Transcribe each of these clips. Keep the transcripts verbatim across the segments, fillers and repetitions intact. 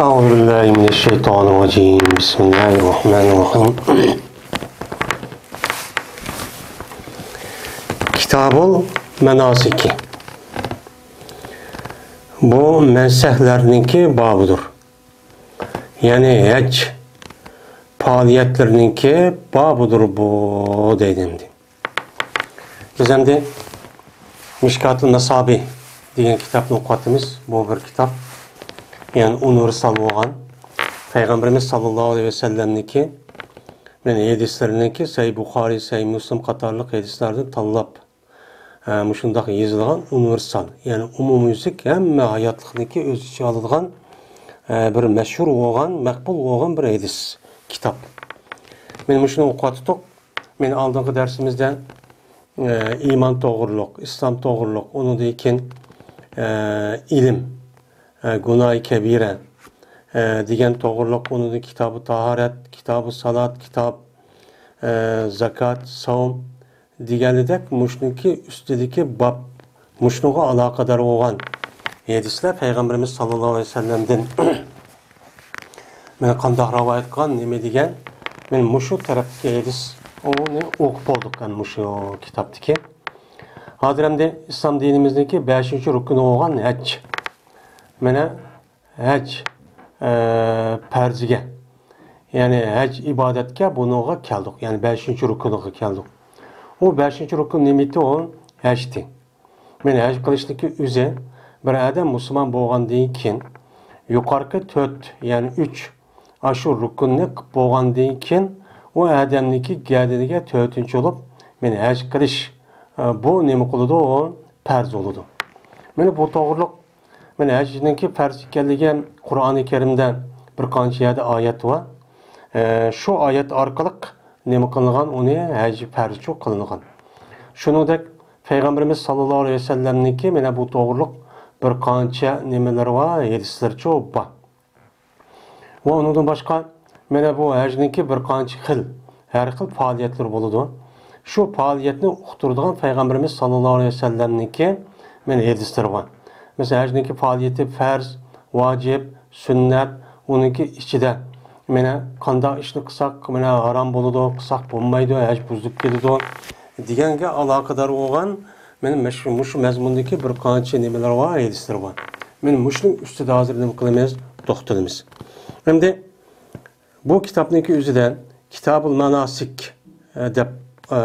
أعوذ بالله من الشيطان الرجيم. بسم الله الرحمن الرحيم. كتاب المناسك. بۇ مەنسەكلەرنىڭكى بابىدۇر. يەنى ھەج پائالىيەتلىرىنىڭكى بابىدۇر بۇ دەيدۇ ئەمدى. بىز ئەمدى مىشكاتۇل مەسابىھ دېگەن كىتابنى ئوقۇۋاتىمىز. بۇ بىر كىتاب، يەنى ئۇنىۋېرسال بولغان پەيغەمبىرىمىز ساللاللاھۇ ئەلەيھى ۋەسەللەمنىڭكى، يەنى ھەدىسلىرىنىڭكى سەھىھ بۇخارىي، سەھىھ مۇسلىم قاتارلىق ھەدىسلەردىن تاللاپ، ئە، مۇشۇنداق يېزىلغان ئۇنىۋېرسال، يەنى ئومۇميۈزلۈك ھەممە ھاياتلىقنىڭكى ئۆز ئىچىگە ئالىدىغان، ئە، بىر مەشھۇر بولغان، مەقبۇل بولغان بىر ھەدىس كىتاب. مەن مۇشۇنى ئوقۇۋاتتۇق. مەن ئالدىنقى دەرسىمىزدە، ئە، ئىمان توغرۇلۇق، ئىسلام توغرۇلۇق، ئۇنىڭدىن كېيىن، ئە، ئىلىم، ئە، گۇناھى كەبىرە، ئە، دېگەن توغرۇلۇق، ئۇنىڭدىن كىتابى تاھارەت، كىتابى سالات، كىتاب، ئە، زاكات، ساۋم، دېگەنىدەك، مۇشۇنىڭكى ئۈستىدىكى باب، مۇشۇنىڭغا ئالاقىدار بولغان ھەدىسلەر پەيغەمبىرىمىز ساللاللاھۇ ئەلەيھى ۋەسەللەمدىن مانا قانداق رىۋايەت قىلغان، نېمە دېگەن، مانا مۇشۇ تەرەپتىكى ھەدىس، ئۇنى ئوقۇپ بولدۇق، مانا مۇشۇ كىتابتىكى. ھازىر ئەمدى ئىسلام دىنىمىزنىڭكى بەشىنچى رۇكنى بولغان ھەج. مانا ھەج، ئە، پەرزىگە، يەنى ھەج ئىبادەتكە، بۇنىڭغا كەلدۇق. يەنى بەشىنچى رۇكۇنىغا كەلدۇق. ئۇ بەشىنچى رۇكۇن نېمىتى ئۇ؟ ھەجتى. مانا ھەج قىلىشنىڭكى ئۆزى، بىر ئادەم مۇسۇلمان بولغاندىن كېيىن، يۇقىرىقى تۆت، يەنى ئۈچ، ئاشۇ رۇكۇننى قىلىپ بولغاندىن كېيىن، ئۇ ئادەمنىڭكى گەدىنىگە تۆتىنچى بولۇپ، مانا ھەج قىلىش، ئە، بۇ نېمە قىلىدۇ؟ ئۇ پەرز بولىدۇ. مانا بۇ توغرۇلۇق مانا ھەجنىڭكى پەرز ئىكەنلىكى قۇرئانى كەرىمدە بىر قانچە يەردە ئايەت بار. ئە، شۇ ئايەت ئارقىلىق نېمە قىلىنغان؟ ئۇنى ھەج پەرزچۇ قىلىنغان. شۇنىڭدەك پەيغەمبىرىمىز ساللاللاھۇ ئەلەيھى ۋەسەللەمنىڭكى مانا بۇ توغرۇلۇق بىر قانچە نېمىلىرى بار، ھەدىسلىرىچۇ بار. ۋە ئۇنىڭدىن باشقا، مانا بۇ ھەجنىڭكى بىر قانچە خىل، ھەر خىل پائالىيەتلىرى بولىدۇ. شۇ پائالىيەتنى ئۇقتۇرىدىغان پەيغەمبىرىمىز ساللاللاھۇ ئەلەيھى ۋەسەللەمنىڭكى مانا ھەدىسلىرى بار. مەسىلەن، ھەجنىڭكى پائالىيىتى پەرز، ۋاجىپ، سۈننەت، ئۇنىڭكى ئىچىدە مانا قانداق ئىشنى قىلساق، مانا ھارام بولىدۇ، قىلساق بولمايدۇ، ھەج بۇزۇلۇپ كېتىدۇ دېگەنگە ئالاقىدار بولغان مانا مەش-، مۇشۇ مەزمۇندىكى بىر قانچە نېمىلەر بار، ھەدىسلەر بار. مانا مۇشۇنىڭ ئۈستىدە ھازىر نېمە قىلىمىز؟ توختىلىمىز. ئەمدى بۇ كىتابنىڭكى ئۆزىدە كىتابۇل ماناسىك، ئە، دەپ، ئە،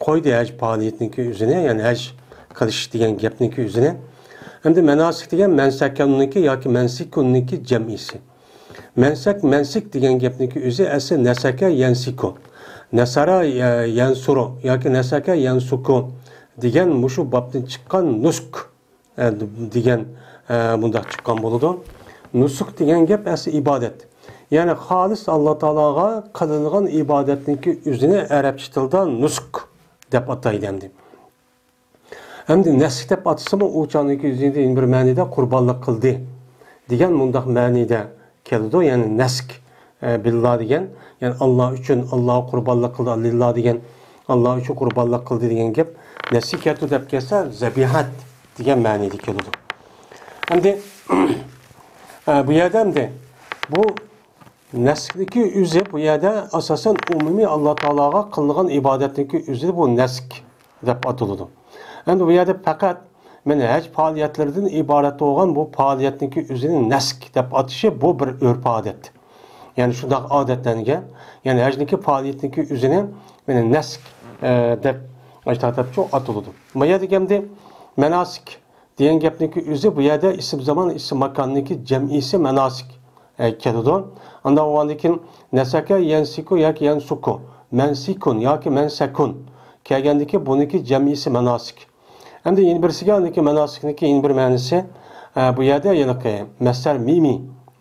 قويدى ھەج پائالىيىتىنىڭكى ئۆزىنى، يەنى ھەج قىلىش دېگەن گەپنىڭكى ئۆزىنى. ئەمدى ماناسىك دېگەن مەنسەكەننىڭكى ياكى مەنسىكۇننىڭكى جەمئىسى. مەنسەك، مەنسىك دېگەن گەپنىڭكى ئۆزى ئەسلى نەسەكە يەنسىكۇ. نەسارا، ئە، يەنسۇرۇ ياكى نەسەكە يەنسۇكۇ دېگەن مۇشۇ بابتىن چىققان نۇسك، ئە، دېگەن، ئە، مۇنداق چىققان بولىدۇ. نۇسۇك دېگەن گەپ ئەسلى ئىبادەت. يەنى خالىس ئاللا تائالاغا قىلىنغان ئىبادەتنىڭكى ئۆزىنى ئەرەبچە تىلدا نۇسۇك دەپ ئاتايدۇ ئەمدى. ئەمدى نەسك دەپ ئاتىسىمۇ، ئۇ چاغنىڭكى ئۆزىدە يەنە بىر مەنىدە قۇربانلىق قىلدى دېگەن مۇنداق مەنىدە كېلىدۇ. يەنى نەسك، ئە، بىللا دېگەن، يەنى ئاللا ئۈچۈن، ئاللاغا قۇربانلىق قىلدى، لىللا دېگەن، ئاللا ئۈچۈن قۇربانلىق قىلدى دېگەن گەپ. نەسكەتۇ دەپ كەلسە، زەبىھەت دېگەن مەنىدە كېلىدۇ. ئەمدى، ئە، بۇ يەردە ئەمدى بۇ نەسكنىڭكى ئۆزى بۇ يەردە ئاساسەن ئومۇمىي ئاللا تائالاغا قىلىنغان ئىبادەتنىڭكى ئۆزى بۇ نەسك دەپ ئاتىلىدۇ. ئەمدى بۇ يەردە پەقەت مانا ھەج پائالىيەتلىرىدىن ئىبارەت بولغان بۇ پائالىيەتنىڭكى ئۆزىنى نەسك دەپ ئاتىشى بۇ بىر ئۆرپ-ئادەت. يەنى شۇنداق ئادەتلەنگەن، يەنى ھەجنىڭكى پائالىيەتنىڭكى ئۆزىنى مانا نەسك، ئە، دەپ ئاشۇنداق دەپچۇ ئاتىلىدۇ. ما يەردىكى ئەمدى ماناسىك دېگەن گەپنىڭكى ئۆزى بۇ يەردە ئىسىم زامان، ئىسىم ماكاننىڭكى جەمئىسى ماناسىك، ئە، كېلىدۇ. ئانداق بولغاندىن كېيىن نەسەكە يەنسىكۇ ياكى يەنسۇكۇ، مەنسىكۇن ياكى مەنسەكۇن كەلگەندىكى بۇنىڭكى جەمئىسى ماناسىك. ئەمدى يەنە بىرسىگە، ئاندىكى ماناسىكنىڭكى يەنە بىر مەنىسى، ئە، بۇ يەردە ھېلىقى مەسدەر مىمى،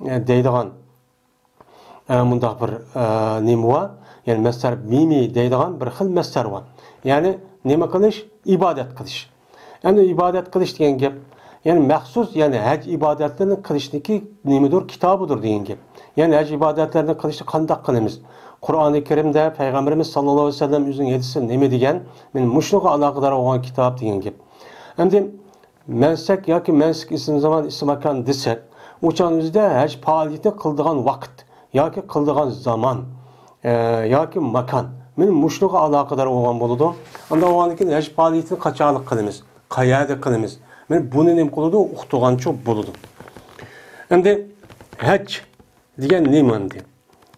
ئە، دەيدىغان، ئە، مۇنداق بىر، ئە، نېمە بار؟ يەنى مەسدەر مىمى دەيدىغان بىر خىل مەسدەر بار. يەنى نېمە قىلىش؟ ئىبادەت قىلىش. يەنى ئىبادەت قىلىش دېگەن گەپ، يەنى مەخسۇس، يەنى ھەج ئىبادەتلىرىنى قىلىشنىڭكى نېمىدۇر؟ كىتابىدۇر دېگەن گەپ. يەنى ھەج ئىبادەتلىرىنى قىلىشنى قانداق قىلىمىز؟ قۇرئانى كەرىمدە پەيغەمبىرىمىز ساللاللاھۇ ئەلەيھى ۋەسەللەم ئۆزىنىڭ ھەدىسىدە نېمە دېگەن؟ مانا مۇشۇنىڭغا ئالاقىدار بولغان كىتاب دېگەن گەپ. ئەمدى مەنسەك ياكى مەنسىك ئىسىم زامان ئىسىم ماكان دېسەك، ئۇ چاغنىڭ ئۆزىدە ھەج پائالىيىتى قىلىدىغان ۋاقىت ياكى قىلىدىغان زامان، ئە، ياكى ماكان. مانا مۇشۇنىڭغا ئالاقىدار بولغان بولىدۇ. ئاندىن بولغاندىن كېيىن ھەج پائالىيىتىنى قاچانلىق قىلىمىز، قەيەردە قىلىمىز؟ مانا بۇنى نېمە قىلىدۇ؟ ئۇقتۇرغانچۇ بولىدۇ. ئەمدى ھەج دېگەن نېمە ئەمدى؟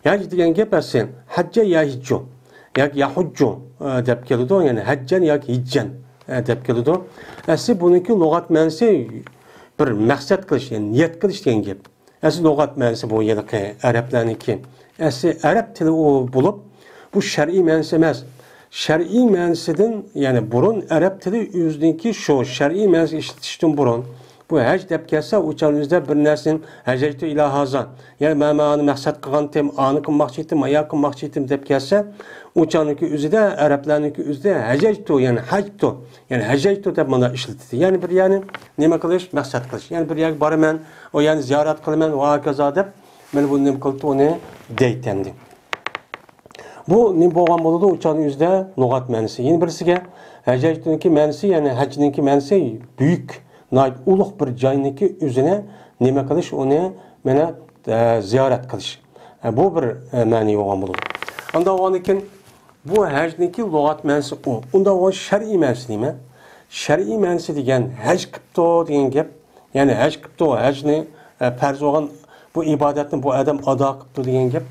ھەج دېگەن گەپ ئەسلى ھەججە يا ھىججۇ ياكى يەھۇججۇ، ئە، دەپ كېلىدۇ. يەنى ھەججەن ياكى ھىججەن، ئە، دەپ كېلىدۇ. ئەسلى بۇنىڭكى لۇغەت مەنىسى بىر مەقسەت قىلىش، يەنى نىيەت قىلىش دېگەن گەپ. ئەسلى لۇغەت مەنىسى بۇ ھېلىقى ئەرەبلەرنىڭكى. ئەسلى ئەرەب تىلى ئۇ بولۇپ، بۇ شەرئىي مەنىسى ئەمەس. شەرئىي مەنىسىدىن، يەنى بۇرۇن ئەرەب تىلى ئۆزىنىڭكى شۇ شەرئىي مەنىسى ئىشلىتىشتىن بۇرۇن، بۇ ھەج دەپ كەلسە، ئۇ چاغنىڭ ئۆزىدە بىر نەرسىنى ھەجەجتۇ ئىلا ھازا، يەنى مەن مانا مەقسەت قىلغانتىم، ئانى قىلماقچى ئىدىم، مايا قىلماقچى ئىدىم دەپ كەلسە، ئۇ چاغنىڭكى ئۆزىدە، ئەرەبلەرنىڭكى ئۆزىدە ھەجەجتۇ، يەنى ھەجتۇ، يەنى ھەجەجتۇ دەپ مانا ئىشلىتىدۇ. يەنى بىر، يەنى نېمە قىلىش؟ مەقسەت قىلىش. يەنى بىر يەرگە بارىمەن، ئۇ يەرنى زىيارەت قىلىمەن ۋە ھاكازا دەپ، مانا بۇنى نېمە قىلىدۇ، ئۇنى دەيتتى ئەمدى. بۇ نېمە بولغان بولىدۇ؟ ئۇ چاغنىڭ ئۆزىدە لۇغەت مەنىسى. يەنە بىرسىگە، ھەجەجتۇنىڭكى مەنىسى، يەنى ھەجنىڭكى مەنىسى بۈيۈك، ناھايىتى ئۇلۇغ بىر جاينىڭكى ئۆزىنى نېمە قىلىش، ئۇنى مانا، ئە، زىيارەت قىلىش. ئە، بۇ بىر، ئە، مەنىگە بولغان بولىدۇ. ئاندىن بولغاندىن كېيىن بۇ ھەجنىڭكى لۇغەت مەنىسى ئۇ. ئۇنداق بولغان شەرئىي مەنىسى نېمە؟ شەرئىي مەنىسى دېگەن ھەج قىپتۇ دېگەن گەپ. يەنى ھەج قىپتۇ، ھەجنى، ئە، پەرز بولغان بۇ ئىبادەتنى بۇ ئادەم ئادا قىپتۇ دېگەن گەپ.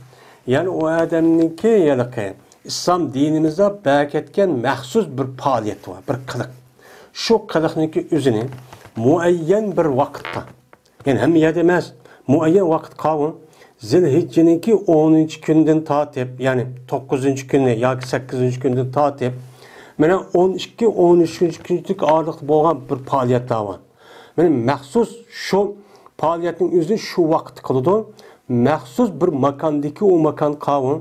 يەنى ئۇ ئادەمنىڭكى ھېلىقى ئىسلام دىنىمىزدا بەركەتكەن مەخسۇس بىر پائالىيەت بار، بىر قىلىق. شۇ قىلىقنىڭكى ئۆزىنى مۇئەييەن بىر ۋاقىتتا، يەنى ھەممە يەردە ئەمەس، مۇئەييەن ۋاقىت قاۋۇ، زىلھىججىنىڭكى ئونىنچى كۈنىدىن تارتىپ، يەنى توققۇزىنچى كۈنى ياكى سەككىزىنچى كۈنىدىن تارتىپ، مانا ئون ئىككى، ئون ئۈچىنچى كۈنلۈك ئارىلىقتا بولغان بىر پائالىيەتلەر بار. مانا مەخسۇس شۇ پائالىيەتنىڭ ئۆزىنى شۇ ۋاقىتتا قىلىدۇ. مەخسۇس بىر ماكاندىكى ئۇ ماكان قاۋۇ.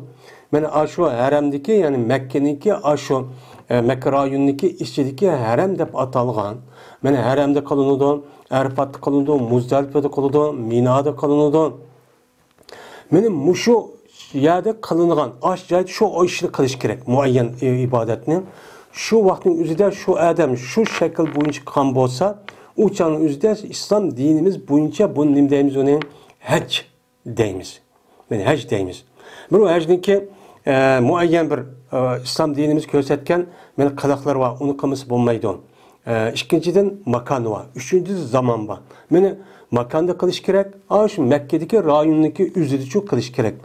مانا ئاشۇ ھەرەمدىكى، يەنى مەككىنىڭكى ئاشۇ، ئە، مەككە رايونىنىڭكى ئىچىدىكى ھەرەم دەپ ئاتالغان. مانا ھەرەمدە قىلىنىدۇ، ئەرپاتتا قىلىنىدۇ، مۇزدەلىپەدە قىلىنىدۇ، مىنادا قىلىنىدۇ. مانا مۇشۇ يەردە قىلىنغان، ئاشۇ جايدا شۇ ئىشنى قىلىش كېرەك، مۇئەييەن ئى-، ئىبادەتنى. شۇ ۋاقىتنىڭ ئۆزىدە شۇ ئادەم شۇ شەكىل بويىچە قىلغان بولسا، ئۇ چاغنىڭ ئۆزىدە ئىسلام دىنىمىز بويىچە بۇنى نېمە دەيمىز، ئۇنى ھەج دەيمىز. مانا ھەج دەيمىز. بۇ ھەجنىڭكى، ئە، مۇئەييەن بىر، ئە، ئىسلام دىنىمىز كۆرسەتكەن مانا قىلىقلىرى بار، ئۇنى قىلمىسا بولمايدۇ. ئە، ئىككىنچىدىن، ماكان بار. ئۈچىنچىدىن، زامان بار. مانا ماكاندا قىلىش كېرەك، ئاشۇ مەككىدىكى رايوننىڭكى ئۆزىدىچۇ قىلىش كېرەك.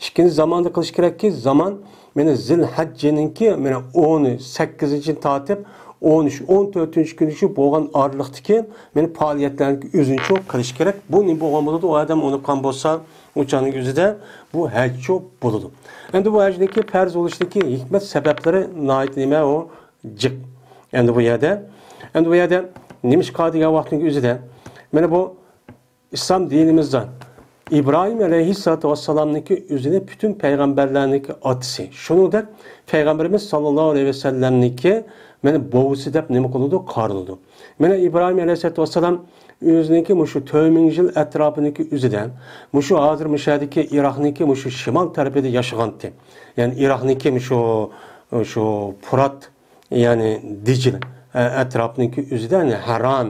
ئىككىنچى، زاماندا قىلىش كېرەككى، زامان مانا زىلھەججىنىڭكى مانا ئون سەككىزىنچىدىن تارتىپ ئون ئۈچ، ئون تۆتىنچى كۈنىچۇ بولغان ئارىلىقتىكى مانا پائالىيەتلەرنىڭكى ئۆزىنىچۇ قىلىش كېرەك. بۇ نېمە بولغان بولىدۇ؟ ئۇ ئادەم ئۇنى قىلغان بولسا، ئۇ چاغنىڭ ئۆزىدە بۇ ھەجچۇ بولىدۇ. ئەمدى بۇ ھەجنىڭكى پەرز بولۇشتىكى ھېكمەت سەۋەبلىرى ناھايىتى نېمە ئۇ؟ جىق. ئەمدى بۇ يەردە، ئەمدى بۇ يەردە نېمىشقا دېگەن ۋاقىتنىڭ ئۆزىدە، مانا بۇ ئىسلام دىنىمىزدا ئىبراھىم ئەلەيھىسسالاتۇ ۋەسسالامنىڭكى ئۆزىنى پۈتۈن پەيغەمبەرلەرنىڭكى ئاتىسى، شۇنىڭدەك پەيغەمبىرىمىز ساللاللاھۇ ئەلەيھى ۋەسەللەمنىڭكى مانا بوۋىسى دەپ نېمە قىلىدۇ؟ قارىلىدۇ. مانا ئىبراھىم ئەلەيھىسسالاتۇ ۋەسسالام ئۆزىنىڭكى مۇشۇ تۆت مىڭ يىل ئەتراپىنىڭكى ئۆزىدە، مۇشۇ ھازىر مۇشۇ يەردىكى ئىراقنىڭكى مۇشۇ شىمال تەرىپىدە ياشىغانتى. يەنى ئىراقنىڭكى مۇشۇ، شۇ پۇرات، يەنى دىجىل، ئە، ئەتراپنىڭكى ئۆزىدە، يەنى ھەران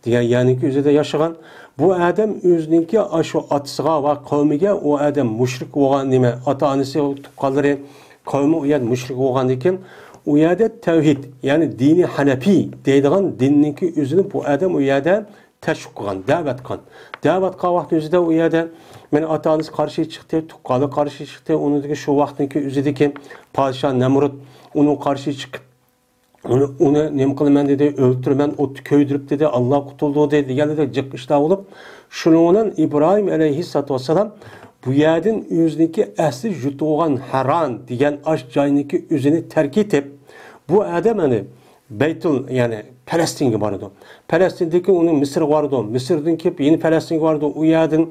دېگەن يەرنىڭكى ئۆزىدە ياشىغان. بۇ ئادەم ئۆزىنىڭكى ئاشۇ ئاتىسىغا ۋە قەۋمىگە، ئۇ ئادەم مۇشرىك بولغان، نېمە، ئاتا-ئانىسى، تۇغقانلىرى، قەۋمى ئۇ يەردە مۇشرىك بولغاندىن كېيىن، ئۇ يەردە تەۋھىد، يەنى دىنى ھەنەپىي دەيدىغان دىننىڭكى ئۆزىنى بۇ ئادەم ئۇ يەردە تەشۋىق قىلغان، دەۋەت قىلغان. دەۋەت قىلغان ۋاقتىنىڭ ئۆزىدە ئۇ يەردە مانا ئاتا-ئانىسى قارشى چىقتى، تۇغقانلىرى قارشى چىقتى. ئۇنىڭدىن كېيىن شۇ ۋاقىتنىڭكى ئۆزىدىكى پادىشاھ نەمرۇت ئۇنىڭ قارشى چىقىپ، ئۇنى، ئۇنى نېمە قىلىمەن دېدى، ئۆلتۈرىمەن، ئوتتا كۆيدۈرۈپ دېدى، ئاللا قۇتۇلدۇردى دېگەندەك جىق ئىشلار بولۇپ، شۇنىڭ بىلەن ئىبراھىم ئەلەيھىسسالاتۇ ۋەسسالام بۇ يەردىن ئۆزىنىڭكى ئەسلى يۇرتى بولغان ھەران دېگەن ئاش جاينىڭكى ئۆزىنى تەرك ئېتىپ، بۇ ئادەم ئەنە بەيتۇل، يەنى پەلەستىنگە بارىدۇ. پەلەستىندىكى ئۇنىڭ مىسىرغا بارىدۇ. مىسىردىن كېلىپ يەنە پەلەستىنگە بارىدۇ. ئۇ يەردىن،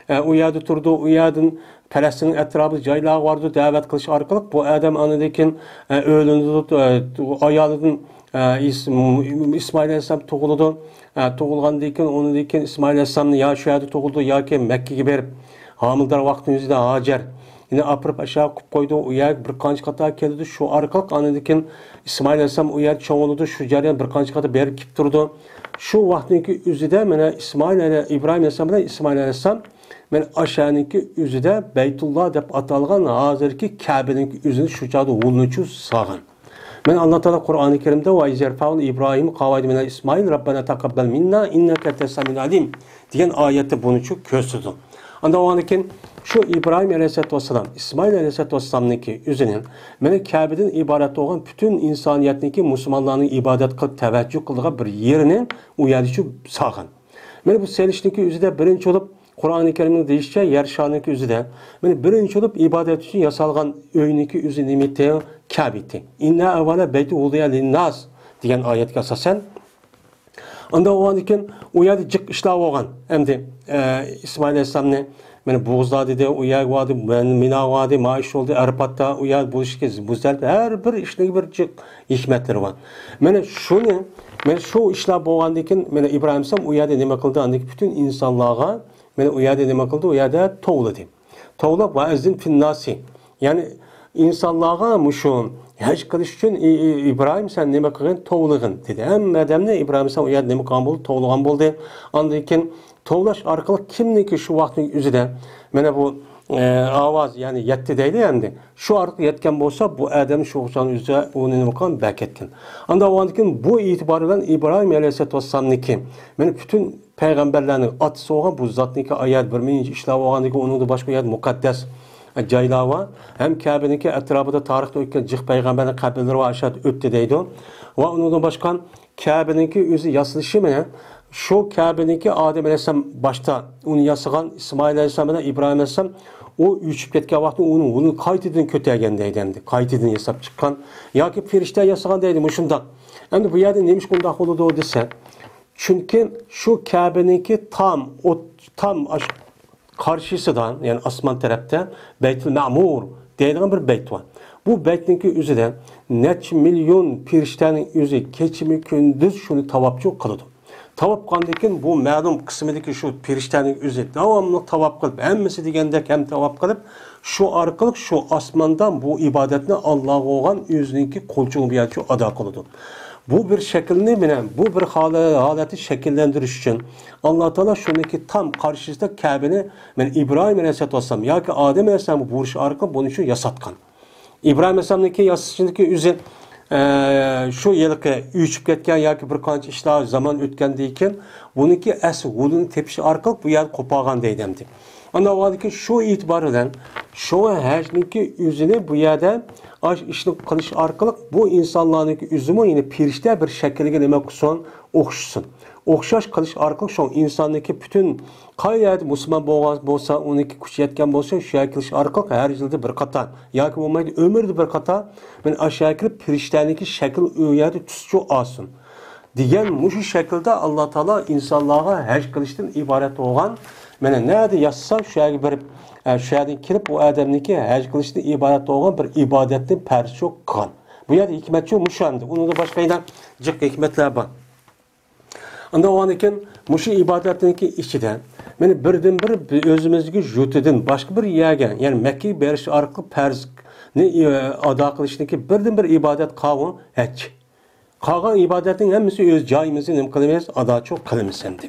ئە، ئۇ يەردە تۇرىدۇ. ئۇ يەردىن پەلەستىننىڭ ئەتراپىدا جايلارغا بارىدۇ، دەۋەت قىلىش ئارقىلىق بۇ ئادەم ئاندىن كېيىن، ئە، ئۆيلىنىدۇ، ئە، ئايالىدىن، ئە، ئىس-، ئىسمائىل ئەلەيھىسسالام تۇغۇلىدۇ. ئە، تۇغۇلغاندىن كېيىن، ئۇنىڭدىن كېيىن ئىسمائىل ئەلەيھىسسالامنى يا شۇ يەردە تۇغۇلىدۇ ياكى مەككىگە بېرىپ، ھامىلىدار ۋاقتىنىڭ ئۆزىدە ھاجەر يەنى ئاپىرىپ ئاشۇ يەرگە قويۇپ قويىدۇ. ئۇ يەرگە بىر قانچە قېتىم كېلىدۇ. شۇ ئارقىلىق ئاندىن كېيىن ئىسمائىل ئەلەيھىسسالام ئۇ يەردە چوڭ بولىدۇ. شۇ جەريان بىر قانچە قېتىم بېرىپ كېلىپ تۇرىدۇ. شۇ ۋاقىتنىڭكى ئۆزىدە مانا ئىسمائىل ئەلە-، ئىبراھىم ئەلەيھىسسالام بىلەن ئىسمائىل ئەلەيھىسسالام مانا ئاشۇ يەرنىڭكى ئۆزىدە بەيتۇللا دەپ ئاتالغان ھازىرقى كەبىنىڭكى ئۆزىنى شۇ چاغدا ھۇلنىچۇ سالغان. مانا ئاللا تائالا قۇرئانى كەرىمدە «ۋە ئىز يەرفەئۇ ئىبراھىمۇ قەۋائىدە مىنەل ئىسمائىل رەببەنا تەقەببەل مىننا ئىننەكە ئەنتەس سەمىئۇل ئەلىم» دېگەن ئايەتتە بۇنىچۇ كۆرسىتىدۇ. ئاندىن ئۇنىڭدىن كېيىن شۇ ئىبراھىم ئەلەيھىسسالاتۇ ۋەسسالام، ئىسمائىل ئەلەيھىسسالاتۇ ۋەسسالامنىڭكى ئۆزىنى مانا كەبىدىن ئىبارەت بولغان پۈتۈن ئىنسانىيەتنىڭكى مۇسۇلمانلارنىڭ ئىبادەت قىلىپ تەۋەججۈھ قىلىدىغان بىر يېرىنى ئۇ يەردىچۇ سالغان. مانا بۇ سېلىشنىڭكى ئۆزىدە بىرىنچى بولۇپ، قۇرئانى كەرىمنىڭ دېيىشىچە، يەر شارىنىڭكى ئۆزىدە مانا بىرىنچى بولۇپ ئىبادەت ئۈچۈن ياسالغان ئۆينىڭكى ئۆزى نېمىتى؟ كەبىتى. «ئىننا ئەۋۋەلە بەيتىن ۋۇدىئە لىنناس» دېگەن ئايەتكە ئاساسەن. ئاندىن ئۇنىڭدىن كېيىن ئۇ يەردە جىق ئىشلار بولغان. ئەمدى، ئە، ئىسمائىل ئەلەيھىسسالامنى مانا بوغۇزلار دېدى، ئۇ يەرگە باردى، مەن مىنا باردى، ما ئىش بولدى، ئەرپاتتا، ئۇ يەردە بولۇشتىكى مۇزدەلىپە، ھەر بىر ئىشنىڭ بىر جىق ھېكمەتلىرى بار. مانا شۇنى، مانا شۇ ئىشلار بولغاندىن كېيىن، مانا ئىبراھىم ئەلەيھىسسالام ئۇ يەردە نېمە قىلدى؟ ئاندىن كېيىن پۈتۈن ئىنسانلارغا، مانا ئۇ يەردە نېمە قىلدى؟ ئۇ يەردە توۋلىدى. توۋلاپ، «ۋە ئەززىن فىنناسى»، يەنى ئىنسانلارغا مۇشۇ ھەج قىلىش ئۈچۈن، «ئى، ئى، ئىبراھىم، سەن نېمە قىلغىن؟ توۋلىغىن» دېدى. ھەممە ئادەمنى ئىبراھىم ئەلەيھىسسالام ئۇ يەردە نېمە قىلغان بولدى؟ توۋلىغان بولدى. ئاندىن كېيىن توۋلاش ئارقىلىق كىمنىكى شۇ ۋاقىتنىڭ ئۆزىدە مانا بۇ، ئە، ئاۋاز، يەنى يەتتى دەيدۇ ئەمدى. شۇ ئارقىلىق يەتكەن بولسا، بۇ ئادەم شۇ ۋاقىتنىڭ ئۆزىدە ئۇنى نېمە قىلغان؟ بەرىكەتكەن. ئاندىن ئۇنىڭدىن كېيىن بۇ ئېتىبار بىلەن ئىبراھىم ئەلەيھىسسالاتۇ ۋەسسالامنىڭكى مانا پۈتۈن پەيغەمبەرلەرنىڭ ئاتىسى بولغان بۇ زاتنىڭكى ئايەت بىر مىڭىنچى ئىشلار بولغاندىن كېيىن ئۇنىڭدىن باشقا يەردە مۇقەددەس جايلار بار. ھەم كەبىنىڭكى ئەتراپىدا تارىختا ئۆتكەن جىق پەيغەمبەرنىڭ قەبرىلىرى بار، ئاشۇ يەردە ئۆتتى دەيدۇ. ۋە ئۇنىڭدىن باشقا كەبىنىڭكى ئۆزى ياسىلىشى مانا شۇ كەبىنىڭكى ئادەم ئەلەيھىسسالام باشتا ئۇنى ياسىغان، ئىسمائىل ئەلەيھىسسالام بىلەن ئىبراھىم ئەلەيھىسسالام ئۇ ئۆچۈپ كەتكەن ۋاقتى ئۇنى، ئۇنى قايتىدىن كۆتەرگەن دەيدۇ ئەمدى. قايتىدىن ياساپ چىققان ياكى پەرىشتە ياسىغان دەيدۇ مۇشۇنداق. ئەمدى بۇ يەردە نېمىشقا ئۇنداق بولىدۇ دېسە، چۈنكى شۇ كەبىنىڭكى تام، ئوت، تام ئاش-، قارشىسىدا، يەنى ئاسمان تەرەپتە بەيتۇل مەمۇر دەيدىغان بىر بەيت بار. بۇ بەيتنىڭكى ئۆزىدە نەچچە مىليون پەرىشتەنىڭ ئۆزى كېچىمۇ كۈندۈز شۇنى تاۋاپچۇ قىلىدۇ. تاۋاپ قىلغاندىن كېيىن بۇ مەلۇم قىسمىدىكى شۇ پەرىشتەنىڭ ئۆزى داۋاملىق تاۋاپ قىلىپ، ھەممىسى دېگەندەك ھەم تاۋاپ قىلىپ، شۇ ئارقىلىق شۇ ئاسماندا بۇ ئىبادەتنى ئاللاغا بولغان ئۆزىنىڭكى قولچۇقى بىلەن شۇ ئادا قىلىدۇ. بۇ بىر شەكىلنى مانا، بۇ بىر خالى-، ھالەتنى شەكىللەندۈرۈش ئۈچۈن ئاللا تائالا شۇنىڭكى تام قارشىسىدا كەبىنى مانا ئىبراھىم ئەلەيھىسسالاتۇ ۋەسسالام ياكى ئادەم ئەلەيھىسسالامغا بۇيرۇش ئارقىلىق بۇنى شۇ ياساتقان. ئىبراھىم ئەلەيھىسسالامنىڭكى ياسىشىدىكى ئۆزى، ئە، شۇ ھېلىقى ئۆچۈپ كەتكەن ياكى بىر قانچە ئىشلار زامان ئۆتكەندىن كېيىن بۇنىڭكى ئەسلى ھۇدىنى تېپىش ئارقىلىق بۇ يەردە قوپارغان دەيدۇ ئەمدى. ئاندىن ئاۋۋالدىكى شۇ ئېتىبار بىلەن شۇ ھەجنىڭكى ئۆزىنى بۇ يەردە ئاش ئىشنى قىلىش ئارقىلىق بۇ ئىنسانلارنىڭكى ئۆزىمۇ يەنى پەرىشتە بىر شەكىلگە نېمە قىلسۇن، ئوخشىسۇن. ئوخشاش قىلىش ئارقىلىق شۇ ئىنساننىڭكى پۈتۈن قايەردە مۇسۇلمان بولغان بولسا، ئۇنىڭكى كۈچى يەتكەن بولسا، شۇ يەرگە كېلىش ئارقىلىق ھەر يىلدا بىر قاتا ياكى بولمايدۇ ئۆمرىدە بىر قاتا مانا ئاشۇ يەرگە كېلىپ پەرىشتەنىڭكى شەكلى ئۇ يەردە تۈسچۇ ئالسۇن. دېگەن مۇشۇ شەكىلدە ئاللا تائالا ئىنسانلارغا ھەج قىلىشتىن ئىبارەت بولغان، مانا نەدە ياسىسا، شۇ يەرگە بېرىپ، ئە، شۇ يەردىن كېلىپ، ئۇ ئادەمنىڭكى ھەج قىلىشتىن ئىبارەت بولغان بىر ئىبادەتنى پەرزچۇ قىلغان. بۇ يەردە ھېكمەتچۇ مۇشۇ ئەمدى. ئۇنىڭدىن باشقا يەنە جىق ھېكمەتلەر بار. ئاندىن ئۇنىڭدىن كېيىن مۇشۇ ئىبادەتنىڭكى ئىچىدە، مانا بىردىنبىر ئۆزىمىزدىكى يۇرتىدىن باشقا بىر يەرگە، يەنى مەككىگە بېرىش ئارقىلىق پەرزنى، ئە، ئادا قىلىشنىڭكى بىردىنبىر ئىبادەت قاۋۇ ھەج. قالغان ئىبادەتنىڭ ھەممىسى ئۆز جايىمىزدا نېمە قىلىمىز؟ ئاداچۇ قىلىمىز ئەمدى.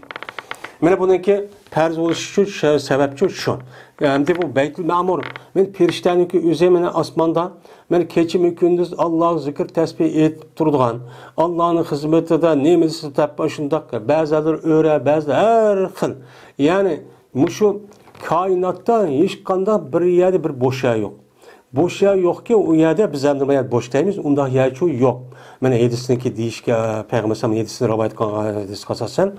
مانا بۇنىڭكى پەرز بولۇشى ئۈچۈن شۇ سەۋەبچۇ شۇ. ئەمدى بۇ بەيتۇل مەمۇر، مانا پەرىشتەنىڭكى ئۆزى مانا ئاسماندا، مانا كېچىمۇ كۈندۈز ئاللاغا زىكىر تەسبىھ ئېيتىپ تۇرىدىغان، ئاللانىڭ خىزمىتىدە نېمە دېسە دەپ شۇنداق، بەزىلەر ئۆرە، بەزىلەر ھەر خىل. يەنى مۇشۇ كائىناتتا ھېچقانداق بىر يەردە بىر بوش يەر يوق. بوش يەر يوقكى، ئۇ يەردە بىز ئەمدى بۇ يەردە بوش دەيمىز، ئۇنداق يەرچۇ يوق. مانا ھەدىسنىڭكى دېيىشكە، پەيغەمبەر ئەلەيھىسسالام ھەدىسىنى رىۋايەت قىلغان ھەدىسكە ئاساسەن،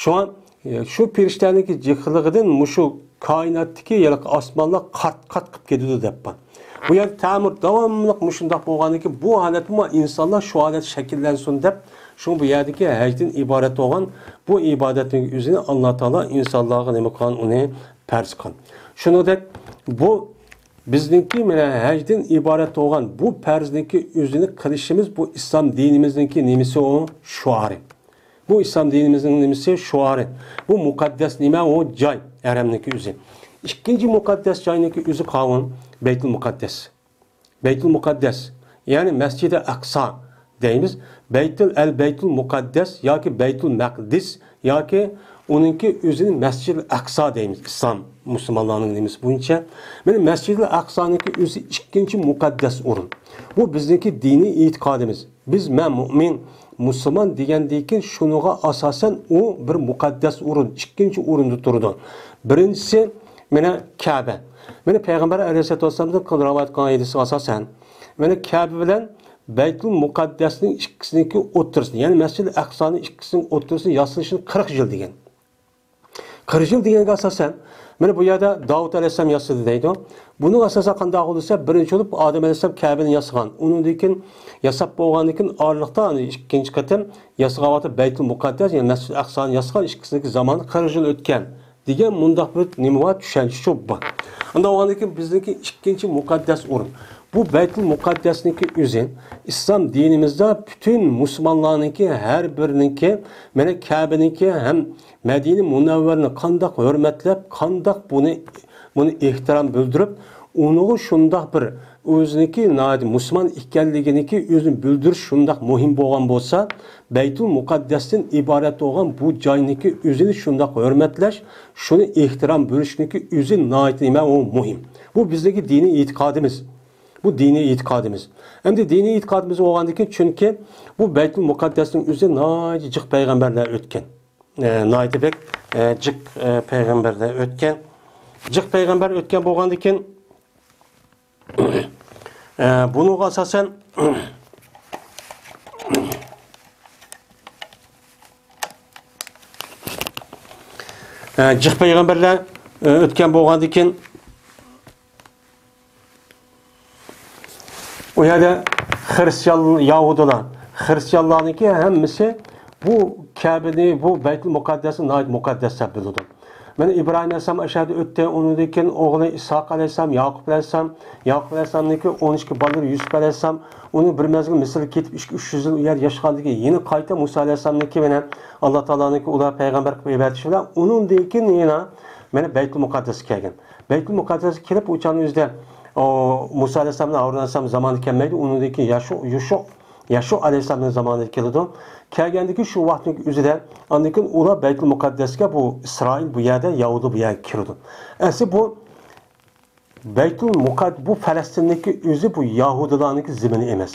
شۇڭا، ئە، شۇ پەرىشتەنىڭكى جىقلىقىدىن مۇشۇ كائىناتتىكى ھېلىقى ئاسمانلار قات-قات قىلىپ كېتىدۇ دەپ بار. بۇ يەردە تەمۇر داۋاملىق مۇشۇنداق بولغاندىن كېيىن، بۇ ھالەتمۇ ئىنسانلار شۇ ھالەت شەكىللەنسۇن دەپ، شۇڭا بۇ يەردىكى ھەجدىن ئىبارەت بولغان بۇ ئىبادەتنىڭ ئۆزىنى ئاللا تائالا ئىنسانلارغا نېمە قىلغان، ئۇنى پەرز قىلغان. شۇنىڭدەك بۇ بىزنىڭكى مانا ھەجدىن ئىبارەت بولغان بۇ پەرزنىڭكى ئۆزىنى قىلىشىمىز، بۇ ئىسلام دىنىمىزنىڭكى نېمىسى ئۇ؟ شوئارى. بۇ ئىسلام دىنىمىزنىڭ نېمىسى؟ شوئارى. بۇ مۇقەددەس نېمە؟ ئۇ جاي، ھەرەمنىڭكى ئۆزى. ئىككىنچى مۇقەددەس جاينىڭكى ئۆزى قاۋۇن، بەيتۇل مۇقەددەس. بەيتۇل مۇقەددەس، يەنى مەسجىدى ئەقسا دەيمىز. بەيتۇل، ئەل بەيتۇل مۇقەددەس ياكى بەيتۇل مەقدىس ياكى ئۇنىڭكى ئۆزىنى مەسجىدىل ئەقسا دەيمىز ئىسلام مۇسۇلمانلارنىڭ نېمىسى بويىچە. مانا مەسجىدىل ئەقسانىڭكى ئۆزى ئىككىنچى مۇقەددەس ئورۇن. بۇ بىزنىڭكى دىنىي ئېتىقادىمىز. بىز، مەن مۇئمىن، مۇسۇلمان دېگەندىن كېيىن شۇنىڭغا ئاساسەن ئۇ بىر مۇقەددەس ئورۇن، ئىككىنچى ئورۇندا تۇرىدۇ. بىرىنچىسى، مانا كەبە. مانا پەيغەمبەر ئەلەيھىسسالاتۇ ۋەسسالامدىن رىۋايەت قىلغان ھەدىسىگە ئاساسەن، مانا كەبە بىلەن بەيتۇل مۇقەددەسنىڭ ئىككىسىنىڭكى ئوتتۇرىسىدا، يەنى مەسجىدىل ئەقسانىڭ ئىككىسىنىڭ ئوتتۇرىسىدا ياسىلىشىنى قىرىق يىل دېگەن. قىرىق يىل دېگەنگە ئاساسەن، مانا بۇ يەردە داۋۇت ئەلەيھىسسالام ياسىدى دەيدۇ. بۇنىڭ ئاساسەن قانداق بولسا، بىرىنچى بولۇپ ئادەم ئەلەيھىسسالام كەبىنى ياسىغان. ئۇنىڭدىن كېيىن ياساپ بولغاندىن كېيىن ئارىلىقتا ئەنە ئىككىنچى قېتىم ياسىغان ۋاقتى بەيتۇل مۇقەددەس، يەنى مەسجىدىل ئەقسانى ياسىغان، ئىككىسىنىڭكى زامانى قىرىق يىل ئۆتكەن دېگەن مۇنداق بىر نېمە بار، چۈشەنچە شۇ بار. ئۇنداق بولغاندىن كېيىن بىزنىڭكى ئىككىنچى مۇقەددەس ئورۇن. بۇ بەيتۇل مۇقەددەسنىڭكى ئۆزى ئىسلام دىنىمىزدا پۈتۈن مۇسۇلمانلارنىڭكى ھەر بىرىنىڭكى، مانا كەبىنىڭكى ھەم مەدىنە مۇنەۋۋەرىنى قانداق ھۆرمەتلەپ، قانداق بۇنى، بۇنى ئېھتىرام بىلدۈرۈپ، ئۇنىڭغا شۇنداق بىر ئۆزىنىڭكى ناھايىتى مۇسۇلمان ئىكەنلىكىنىڭكى ئۆزىنى بىلدۈرۈش شۇنداق مۇھىم بولغان بولسا، بەيتۇل مۇقەددەستىن ئىبارەت بولغان بۇ جاينىڭكى ئۆزىنى شۇنداق ھۆرمەتلەش، شۇنى ئېھتىرام بېرىشنىڭكى ئۆزى ناھايىتى نېمە، ئۇ مۇھىم. بۇ بىزدىكى دىنىي ئېتىقادىمىز. بۇ دىنىي ئېتىقادىمىز. ئەمدى دىنىي ئېتىقادىمىز بولغاندىن كېيىن، چۈنكى بۇ بەيتۇل مۇقەددەسنىڭ ئۆزى ناھايىتى جىق پەيغەمبەرلەر ئۆتكەن. ئە، ناھايىتى بەك، ئە، جىق، ئە، پەيغەمبەرلەر ئۆتكەن. جىق پەيغەمبەر ئۆتكەن بولغاندىن كېيىن، ئە، بۇنىڭغا ئاساسەن، ئە، جىق پەيغەمبەرلەر، ئە، ئۆتكەن بولغاندىن كېيىن، ئۇ يەردە خىرىستىيان، يەھۇدىيلار، خىرىستىيانلارنىڭكى ھەممىسى بۇ كەبىنى، بۇ بەيتۇل مۇقەددەسنى ناھايىتى مۇقەددەس دەپ بىلىدۇ. مانا ئىبراھىم ئەلەيھىسسالام ئاشۇ يەردە ئۆتتى، ئۇنىڭدىن كېيىن ئوغلى ئىسھاق ئەلەيھىسسالام، ياقۇپ ئەلەيھىسسالام، ياقۇپ ئەلەيھىسسالامنىڭكى ئون ئىككى بالىلىرى يۈسۈپ ئەلەيھىسسالام، ئۇنى بىر مەزگىل مىسىرغا كېتىپ ئىككى، ئۈچ يۈز يىل ئۇ يەردە ياشىغاندىن كېيىن يەنە قايتا مۇسا ئەلەيھىسسالامنىڭكى مانا ئاللا تائالانىڭكى ئۇلار پەيغەمبەر قىلىپ يېبەرتىشى بىلەن ئۇنىڭدىن كېيىن يەنە مانا بەيتۇل مۇقەددەسكە كەلگەن. بەيتۇل مۇقەددەسكە كېلىپ، ئۇ چاغنىڭ ئۆزىدە، ئۇ، مۇسا ئەلەيھىسسالام بىلەن ھارۇن ئەلەيھىسسالام زامانى كەلمەيدۇ. ئۇنىڭدىن كېيىن ياشۇ، يوشۇ، ياشۇ ئەلەيھىسسالامنىڭ زامانىدا كېلىدۇ. كەلگەندىكى شۇ ۋاقىتنىڭ ئۆزىدە، ئاندىن كېيىن ئۇلار بەيتۇل مۇقەددەسكە، بۇ ئىسرائىل بۇ يەردە، يەھۇدىي بۇ يەرگە كىرىدۇ. ئەسلى بۇ بەيتۇل مۇقەد-، بۇ پەلەستىندىكى ئۆزى بۇ يەھۇدىيلارنىڭكى زېمىنى ئەمەس.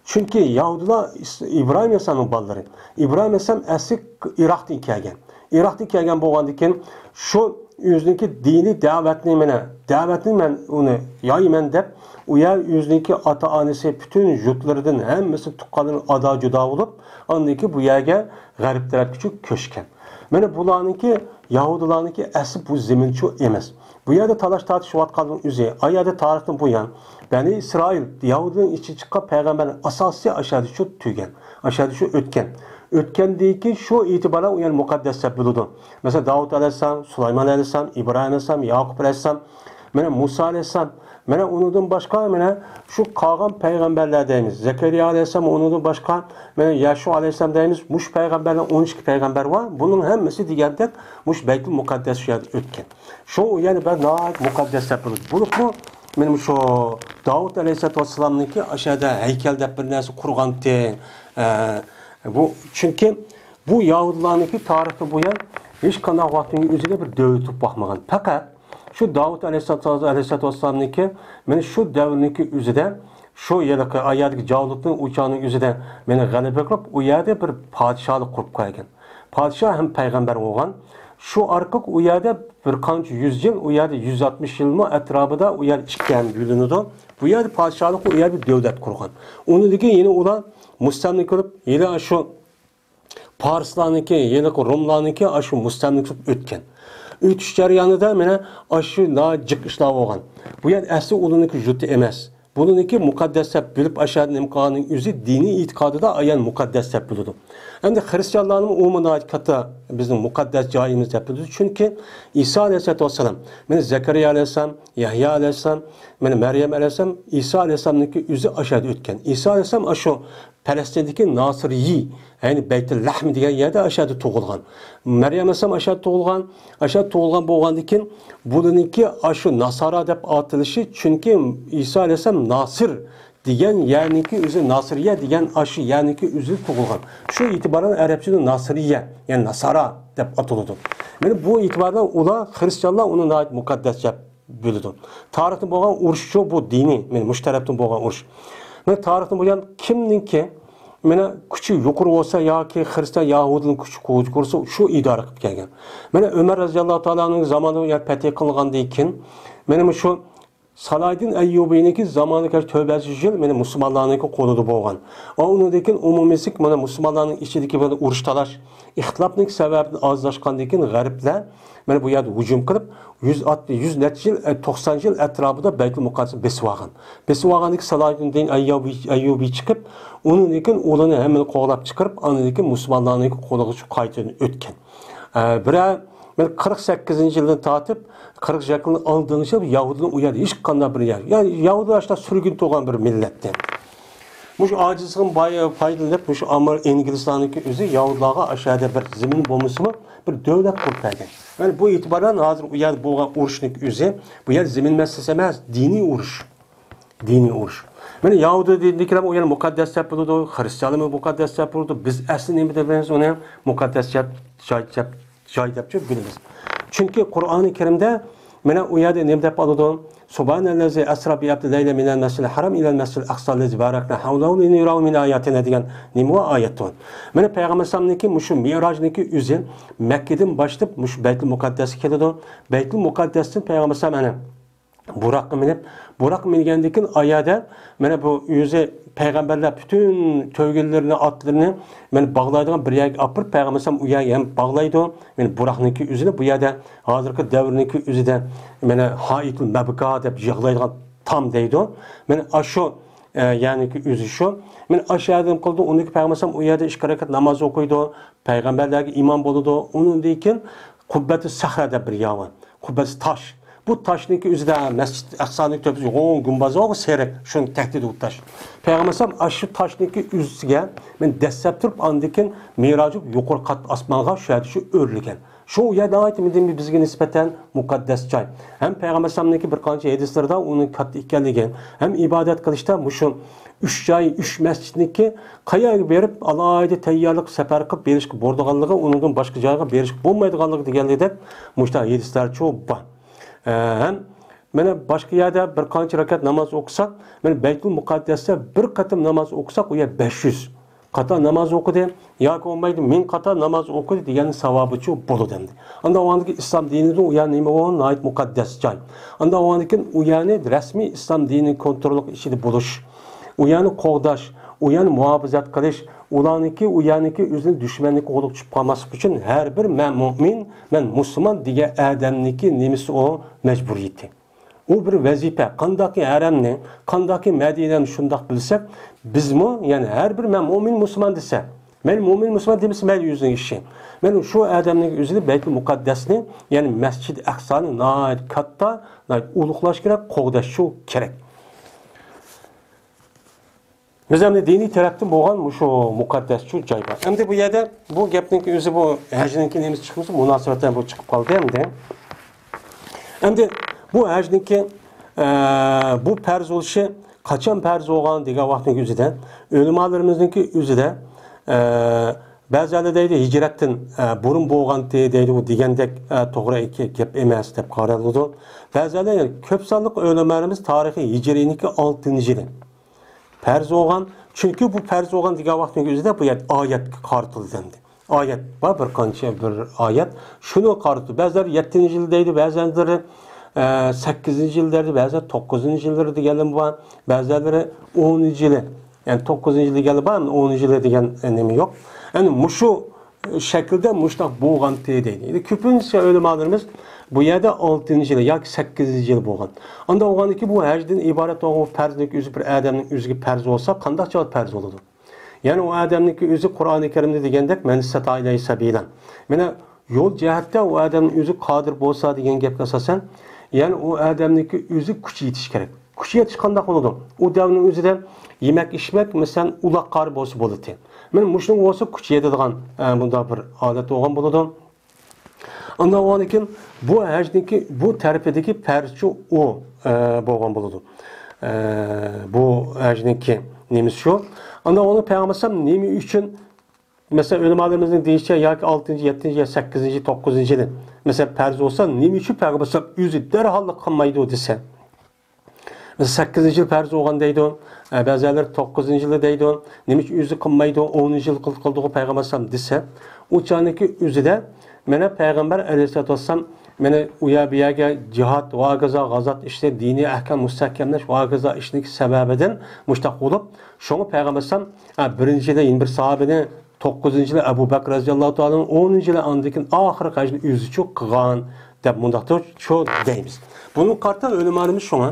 چۈنكى يەھۇدىيلار ئىس-، ئىبراھىم ئەلەيھىسسالامنىڭ بالىلىرى. ئىبراھىم ئەلەيھىسسالام ئەسلى ئىراقتىن كەلگەن. ئىراقتىن كەلگەن بولغاندىن كېيىن، شۇ ئۆزىنىڭكى دىنىي دەۋەتنى مانا، دەۋەتنى مەن ئۇنى يايىمەن دەپ، ئۇ يەر ئۆزىنىڭكى ئاتا-ئانىسى، پۈتۈن يۇرتلىرىدىن ھەممىسى تۇغقانلىرى ئادا-جۇدا بولۇپ، ئاندىن كېيىن بۇ يەرگە غەرب تەرەپكىچە كۆچكەن. مانا بۇلارنىڭكى، يەھۇدىيلارنىڭكى ئەسلى بۇ زېمىنچۇ ئەمەس. بۇ يەردە تالاش-تارتىشىۋاتقاننىڭ ئۆزى، ئا يەردە تارىختىن بۇيان، بەنى ئىسرائىل، يەھۇدىينىڭ ئىچىدىن چىققان پەيغەمبەرنىڭ ئاساسى ئاشۇ يەردە شۇ تۈگەن، ئاشۇ يەردە شۇ ئۆتكەن. ئۆتكەندىن كېيىن شۇ ئېتىبارەن ئۇ يەر مۇقەددەس دەپ بىلىدۇ. مەسىلەن، داۋۇت ئەلەيھىسسالام، سۇلايمان ئەلەيھىسسالام، ئىبراھىم ئەلەيھىسسالام، ياقۇپ ئەلەيھىسسالام، مانا مۇسا ئەلەيھىسسالام، مانا ئۇنىڭدىن باشقا، مانا شۇ قالغان پەيغەمبەرلەر دەيمىز. زەكەرىيا ئەلەيھىسسالام، ئۇنىڭدىن باشقا، مانا يەشۇ ئەلەيھىسسالام دەيمىز. مۇشۇ پەيغەمبەرلەر، ئون ئىككى پەيغەمبەر بار. بۇنىڭ ھەممىسى دېگەندەك مۇشۇ بەيتۇل مۇقەددەس شۇ يەردە ئۆتكەن. شۇ يەنى بەك ناھايىتى مۇقەددەس دەپ بولىدۇ. بولۇپمۇ، مانا شۇ داۋۇت ئەلەيھىسسالاتۇ ۋەسسالامنىڭكى ئاشۇ يەردە ھەيكەل دەپ بىر نەرسە قۇرغانتى. ئە، بۇ، چۈنكى بۇ يەھۇدىيلارنىڭكى تارىختىن بۇيان ھېچقانداق ۋاقىتنىڭ ئۆزىگە بىر دۆلەت تۇرۇپ باقمىغان. پەقەت شۇ داۋۇت ئەلەيھىسسالاتۇ، ئەلەيھىسسالاتۇ ۋەسسالامنىڭكى، مانا شۇ دەۋرنىڭكى ئۆزىدە، شۇ ھېلىقى ئايەردىكى جاۋلۇقنىڭ ئۇ چاغنىڭ ئۆزىدە مانا غەلىبە قىلىپ، ئۇ يەردە بىر پادىشاھلىق قۇرۇپ قويغان. پادىشاھ ھەم پەيغەمبەر بولغان. شۇ ئارقىلىق ئۇ يەردە بىر قانچە يۈز يىل، ئۇ يەردە يۈز ئاتمىش يىلمۇ ئەتراپىدا ئۇ يەر ئىككىگە ھەم بۆلۈنىدۇ. بۇ يەردە پادىشاھلىق، ئۇ يەردە دۆلەت قۇرغان. ئۇنىڭدىن كېيىن يەنە ئۇلار مۇستەملىكە قىلىپ، ھېلى شۇ پارسلارنىڭكى، ھېلىقى روملارنىڭكى ئاشۇ مۇستەملىكە قىلىپ ئۆتكەن. ئۆتۈش جەريانىدا مانا ئاشۇ ناھايىتى جىق ئىشلار بولغان. بۇ يەر ئەسلى ئۇلارنىڭكى يۇرتى ئەمەس. بۇنىڭكى مۇقەددەس دەپ بىلىپ ئاشۇ يەردە نېمە قىلغاننىڭ ئۆزى دىنىي ئېتىقادىدا ئايان مۇقەددەس دەپ بىلىدۇ. ئەمدى خىرىستىيانلارنىمۇ ئۇمۇ ناھايىتى كاتتا بىزنىڭ مۇقەددەس جايىمىز دەپ بىلىدۇ. چۈنكى ئىسا ئەلەيھىسسالاتۇ ۋەسسالام، مانا زەكەرىيا ئەلەيھىسسالام، يەھيا ئەلەيھىسسالام، مانا مەريەم ئەلەيھىسسالام، ئىسا ئەلەيھىسسالامنىڭكى ئۆزى ئاشۇ يەردە ئۆتكەن. ئىسا ئەلەيھىسسالام ئاشۇ پەلەستىندىكى ناسىرىيى، يەنى بەيتۇل لەھم دېگەن يەردە ئاشۇ يەردە تۇغۇلغان. مەريەم ئەلەيھىسسالام ئاشۇ يەردە تۇغۇلغان. ئاشۇ يەردە تۇغۇلغان بولغاندىن كېيىن بۇلىنىڭكى ئاشۇ ناسارا دەپ ئاتىلىشى، چۈنكى ئىسا ئەلەيھىسسالام ناسىر دېگەن يەرنىڭكى ئۆزى ناسىرىيە دېگەن ئاشۇ يەرنىڭكى ئۆزى تۇغۇلغان. شۇ ئېتىبارەن ئەرەبچىدە ناسىرىيە، يەنى ناسارا دەپ ئاتىلىدۇ. مانا بۇ ئېتىبارەن ئۇلار، خرىستىيانلار ئۇنى ناھايىتى مۇقەددەس دەپ بىلىدۇ. تارىختىن بولغان ئۇرۇشچۇ بۇ دىنىي، مانا مۇشۇ تەرەپتىن بولغان ئۇرۇش. مانا تارىختىن بۇيان كىمنىڭكى، مانا، كۈچى يۇقىرى بولسا ياكى خرىستىيان يەھۇدىينىڭ كۈچى يۇقىرى بولسا، شۇ ئىدارە قىلىپ كەلگەن. مانا ئۆمەر رەزىياللاھۇ تائالا ئەنھۇنىڭ زامانىدا يەر پەتھى قىلغاندىن كېيىن، مانا مۇشۇ سالاھىدىن ئەييۇبىنىڭكى زامانىغا كەلگەچ تۆت يۈز يىل، مانا، مۇسۇلمانلارنىڭكى قولىدا بولغان. ئۇنىڭدىن كېيىن ئومۇميۈزلۈك، مانا، مۇسۇلمانلارنىڭ ئىچىدىكى بىر ئۇرۇش تالاش، ئىختىلاپنىڭ سەۋەبىدىن ئازلاشقاندىن كېيىن غەربلەر، مانا، بۇ يەردە ھۇجۇم قىلىپ، يۈز ئات-، يۈز نەچچە يىل، ئە، توقسان يىل ئەتراپىدا بەيتۇل مۇقەددەسنى بېسىۋالغان. بېسىۋالغاندىن كېيىن سالاھىدىن ئەييۇبى، ئەييۇبى چىقىپ، ئۇنىڭدىن كېيىن ئۇلارنى ھەممىنى قوغلاپ چىقىرىپ، ئاندىن كېيىن مۇسۇلمانلارنىڭكى قولىغا شۇ قايتىدىن ئۆتكەن. ئە، بىرەر، مانا، قىرىق سەككىزىنچى يىلدىن تارتىپ، قىرىق يەتتە يىلنىڭ ئالدىنغىچە يەھۇدىيلار ئۇ يەردە ھېچقانداق بىر يەر، يا، يەھۇدىيلار ئاشۇنداق سۈرگۈن تۇرغان بىر مىللەتتى. مۇشۇ ئاجىزلىقتىن باي-، پايدىلىنىپ، مۇشۇ ئامېر-، ئىنگلىزلارنىڭكى ئۆزى يەھۇدىيلارغا ئاشۇ يەردە بىر زېمىن بولمىسىمۇ، بىر دۆلەت قۇرۇپ بەرگەن. يەنى بۇ ئېتىبارەن ھازىر ئۇ يەردە بولغان ئۇرۇشنىڭكى ئۆزى، بۇ يەر زېمىن مەسىلىسى ئەمەس، دىنىي ئۇرۇش. دىنىي ئۇرۇش. مانا يەھۇدىي دىنىدىكىلەر ئۇ يەرنى مۇقەددەس دەپ بىلىدۇ، خرىستىيانلارمۇ مۇقەددەس دەپ بىلىدۇ. بىز ئەسلى نېمە دەپ بىلىمىز؟ ئۇنى مۇقەددەس جاي، جاي دەپ، جاي دەپچۇ بىلىمىز. چۈنكى قۇرئانى كەرىمدە مانا ئۇ يەردە نېمە دەپ ئالىدۇ؟ سۇبھانەللەزى ئەسرا بىئەبدىھى لەيلەن مىنەل مەسجىدىل ھەرام ئىلەل مەسجىدىل ئەقساللەزى بارەكنا ھەۋلەھۇ لىنۇرەھۇ مىن ئاياتىنا دېگەن نېمە ئۇ ئايەت ئۇ؟ مانا پەيغەمبەر ئەلەيھىسسالامنىڭكى مۇشۇ مىئراجنىڭكى ئۆزى مەككىدىن باشلاپ مۇشۇ بەيتۇل مۇقەددەسكە كېلىدۇ. بەيتۇل مۇقەددەستىن پەيغەمبەر ئەلەيھىسسالام ئەنە بۇراققا مىنىپ، بۇراققا مىنگەندىن كېيىن ئايەدە مانا بۇ ئۆزى پەيغەمبەرلەر پۈتۈن تۆگىلىرىنى، ئاتلىرىنى مانا باغلايدىغان بىر يەرگە ئاپىرىپ، پەيغەمبەر ئەلەيھىسسالام ئۇ يەرگە ھەم باغلايدۇ. مانا بۇراقنىڭكى ئۆزىنى بۇ يەردە ھازىرقى دەۋرنىڭكى ئۆزىدە مانا ھائىتۇل مەبكا دەپ يىغلايدىغان تام دەيدۇ. مانا ئاشۇ، ئە، يەرنىڭكى ئۆزى شۇ. مانا ئاشۇ يەردە نېمە قىلىدۇ؟ ئۇنىڭكى پەيغەمبەر ئەلەيھىسسالام ئۇ يەردە ئىككى رەكەت ناماز ئوقۇيدۇ. پەيغەمبەرلەرگە ئىمام بولىدۇ. ئۇنىڭدىن كېيىن قۇببەتۇ سەخرا دەپ بىر يەر بار. قۇببەتۇ تاش. بۇ تاشنىڭكى ئۆزىدە مەسچىت ئەقسانىڭ تۆپىسى يوغان گۈمبەزى بار، سېرىق، شۇنى تەھدىت ئۇ تاش. پەيغەمبەر ئەلەيھىسسالام ئاشۇ تاشنىڭكى ئۆزىگە مانا دەسسەپ تۇرۇپ، ئاندىن كېيىن مىراج بولۇپ يۇقىرى قات ئاسمانغا شۇ يەردە شۇ ئۆرلىگەن. شۇ يەر ناھايىتى بىزگە نىسبەتەن مۇقەددەس جاي. ھەم پەيغەمبەر ئەلەيھىسسالامنىڭكى بىر قانچە ھەدىسلىرىدە ئۇنىڭ كاتتا ئىكەنلىكى، ھەم ئىبادەت قىلىشتا مۇشۇ ئۈچ جاي، ئۈچ مەسچىتنىڭكى قەيەرگە بېرىپ، ئالاھىدە تەييارلىق سەپەر قىلىپ بېرىشكە بولىدىغانلىقى، ئۇنىڭدىن باشقا جايغا بېرىشكە بولمايدىغانلىقى دېگەنلىكتەك مۇشۇنداق ھەدىسلەرچۇ بار. ئە، ھەم مانا باشقا يەردە بىر قانچە رەكەت ناماز ئوقۇساق، مانا بەيتۇل مۇقەددەستە بىر قېتىم ناماز ئوقۇساق، ئۇ يەر بەش يۈز قاتار ناماز ئوقۇدى ياكى بولمايدۇ، مىڭ قاتار ناماز ئوقۇدى دېگەن ساۋابىچۇ بولىدۇ ئەمدى. ئاندىن ئاندىكى ئىسلام دىنىدىن ئۇ يەر نېمە بولغان؟ ناھايىتى مۇقەددەس جاي. ئاندىن ئاندىكىن ئۇ يەرنى رەسمىي ئىسلام دىنىنىڭ كونتروللۇق ئىچىدە بولۇش، ئۇ يەرنى قوغداش، ئۇ يەرنى مۇھاپىزەت قىلىش، ئۇلارنىڭكى، ئۇ يەرنىڭكى ئۆزىنىڭ دۈشمەننىڭكى قولىغا چۈشۈپ قالماسلىق ئۈچۈن ھەر بىر مەن مۇئمىن، مەن مۇسۇلمان دېگەن ئادەمنىڭكى نېمىسى ئۇ؟ مەجبۇرىيىتى. ئۇ بىر ۋەزىپە. قانداقكى ھەرەمنى، قانداقكى مەدىنەنى شۇنداق بىلسەك، بىزمۇ، يەنى ھەر بىر مەن مۇئمىن مۇسۇلمان دېسە، مەن مۇئمىن مۇسۇلمان دېمىسە، مەيلى ئۆزىنىڭ ئىشى. مەن شۇ ئادەمنىڭ ئۆزىنى بەيتۇل مۇقەددەسنى، يەنى مەسچىدى ئەقسانى ناھايىتى كاتتا، ناھايىتى ئۇلۇغلاش كېرەك، قوغداش شۇ كېرەك. بىز ئەمدى دىنىي تەرەپتىن بولغان مۇشۇ مۇقەددەس شۇ جاي بار. ئەمدى بۇ يەردە بۇ گەپنىڭكى ئۆزى، بۇ ھەجنىڭكى نېمىسى چىقمىسا، مۇناسىۋەتەن بۇ چىقىپ قالدى ئەمدى. ئەمدى بۇ ھەجنىڭكى، ئە، بۇ پەرز بولۇشى قاچان پەرز بولغان دېگەن ۋاقىتنىڭ ئۆزىدە، ئۆلىمالىرىمىزنىڭكى ئۆزىدە، ئە، بەزىلەر دەيدۇ، ھىجرەتتىن، ئە، بۇرۇن بولغانتى دەيدۇ، بۇ دېگەندەك، ئە، توغرا گەپ ئەمەس دەپ قارىلىدۇ. بەزىلەر، يەنى كۆپ سانلىق ئۆلىمالىرىمىز تارىخىي ھىجرىينىڭكى ئالتىنچى يىلى پەرز بولغان. چۈنكى بۇ پەرز بولغان دېگەن ۋاقىتنىڭ ئۆزىدە بۇ يەر ئايەتكە قارىتىلدى ئەمدى. ئايەت بار، بىر قانچە بىر ئايەت. شۇنى قارىتىلدى. بەزىلەر يەتتىنچى يىل دەيدۇ، بەزىلىرى، ئە، سەككىزىنچى يىل دەيدۇ، بەزىلەر توققۇزىنچى يىللىرى دېگەنلىرى بار، بەزىلىرى ئونىنچى يىلى. يەنى توققۇزىنچى يىل دېگەنلەر بار، ئونىنچى يىلى دېگەن، ئە، نېمە يوق. يەنى مۇشۇ شەكىلدە مۇشۇنداق بولغانتى دەيدۇ. يەنى كۆپىنچە ئۆلىمالىرىمىز بۇ يەردە ئالتىنچى يىل ياكى سەككىزىنچى يىل بولغان. ئانداق بولغاندىكىن بۇ ھەجدىن ئىبارەت بولغان بۇ پەرزنىڭ ئۆزى بىر ئادەمنىڭ ئۆزىگە پەرز بولسا، قانداق جاۋاب پەرز بولىدۇ؟ يەنى ئۇ ئادەمنىڭكى ئۆزى قۇرئانى كەرىمدە دېگەندەك، مەن ئىستەتائە ئىلەيھى سەبىلەن. مانا يول جەھەتتە ئۇ ئادەمنىڭ ئۆزى قادىر بولسا دېگەن گەپكە ئاساسەن، يەنى ئۇ ئادەمنىڭكى ئۆزى كۈچى يېتىشى كېرەك. كۈچى يېتىش قانداق بولىدۇ؟ ئۇ دەۋرنىڭ ئۆزىدە يېمەك-ئىچمەك، مەسىلەن، ئۇلاق قارى بولسا بولىدۇ. مانا مۇشۇنىڭ بولسا كۈچى يېتىدىغان، ئە، بۇنداق بىر ھالەت بولغان بولىدۇ. ئاندىن بولغاندىكىن بۇ ھەجنىڭكى بۇ تەرىپىدىكى پەرزچۇ ئۇ، ئە، بولغان بولىدۇ. ئە، بۇ ھەجنىڭكى نېمىسى شۇ. ئاندىن ئۇنى پەيغەمبەر ئەلەيھىسسالام نېمە ئۈچۈن، مەسىلەن، ئۆلىمالىرىمىزنىڭ دېيىشىچە، ياكى ئالتىنچى، يەتتىنچى يا سەككىزىنچى، توققۇزىنچى يىلى، مەسىلەن، پەرز بولسا، نېمە ئۈچۈن پەيغەمبەر ئەلەيھىسسالام ئۆزى دەرھاللا قىلمايدۇ دېسە، مەسىلەن، سەككىزىنچى يىل پەرز بولغان دەيدۇ، ئە، بەزىلەر توققۇزىنچى يىلى دەيدۇ، نېمە ئۈچۈن ئۆزى قىلمايدۇ، ئونىنچى يىل قىل-، قىلدىغۇ پەيغەمبەر ئەلەيھىسسالام دېسە، ئۇ چاغنىڭكى ئۆزىدە مانا پەيغەمبەر ئەلەيھىسسالاتۇ ۋەسسالام مانا ئۇ يەر بۇ يەرگە جىھاد، ھاكازا غازات ئىشلىرى، دىنىي ئەھكام مۇستەھكەملەش، ھاكازا ئىشنىڭ سەۋەبىدىن مۇشتاق بولۇپ، شۇڭا پەيغەمبەر ئەلەيھىسسالام، ئە، بىرىنچى يىلى يەنە بىر ساھابىنى، توققۇزىنچى يىلى ئەبۇ بەكرى رەزىياللاھۇ تائالا ئەنھۇ، ئونىنچى يىلى ئاندىن كېيىن ئاخىرقى ھەجنى ئۆزىچۇ قىلغان دەپ مۇنداقتۇر شۇ دەيمىز. بۇنىڭغا قارىتا ئۆلىمالىرىمىز شۇڭا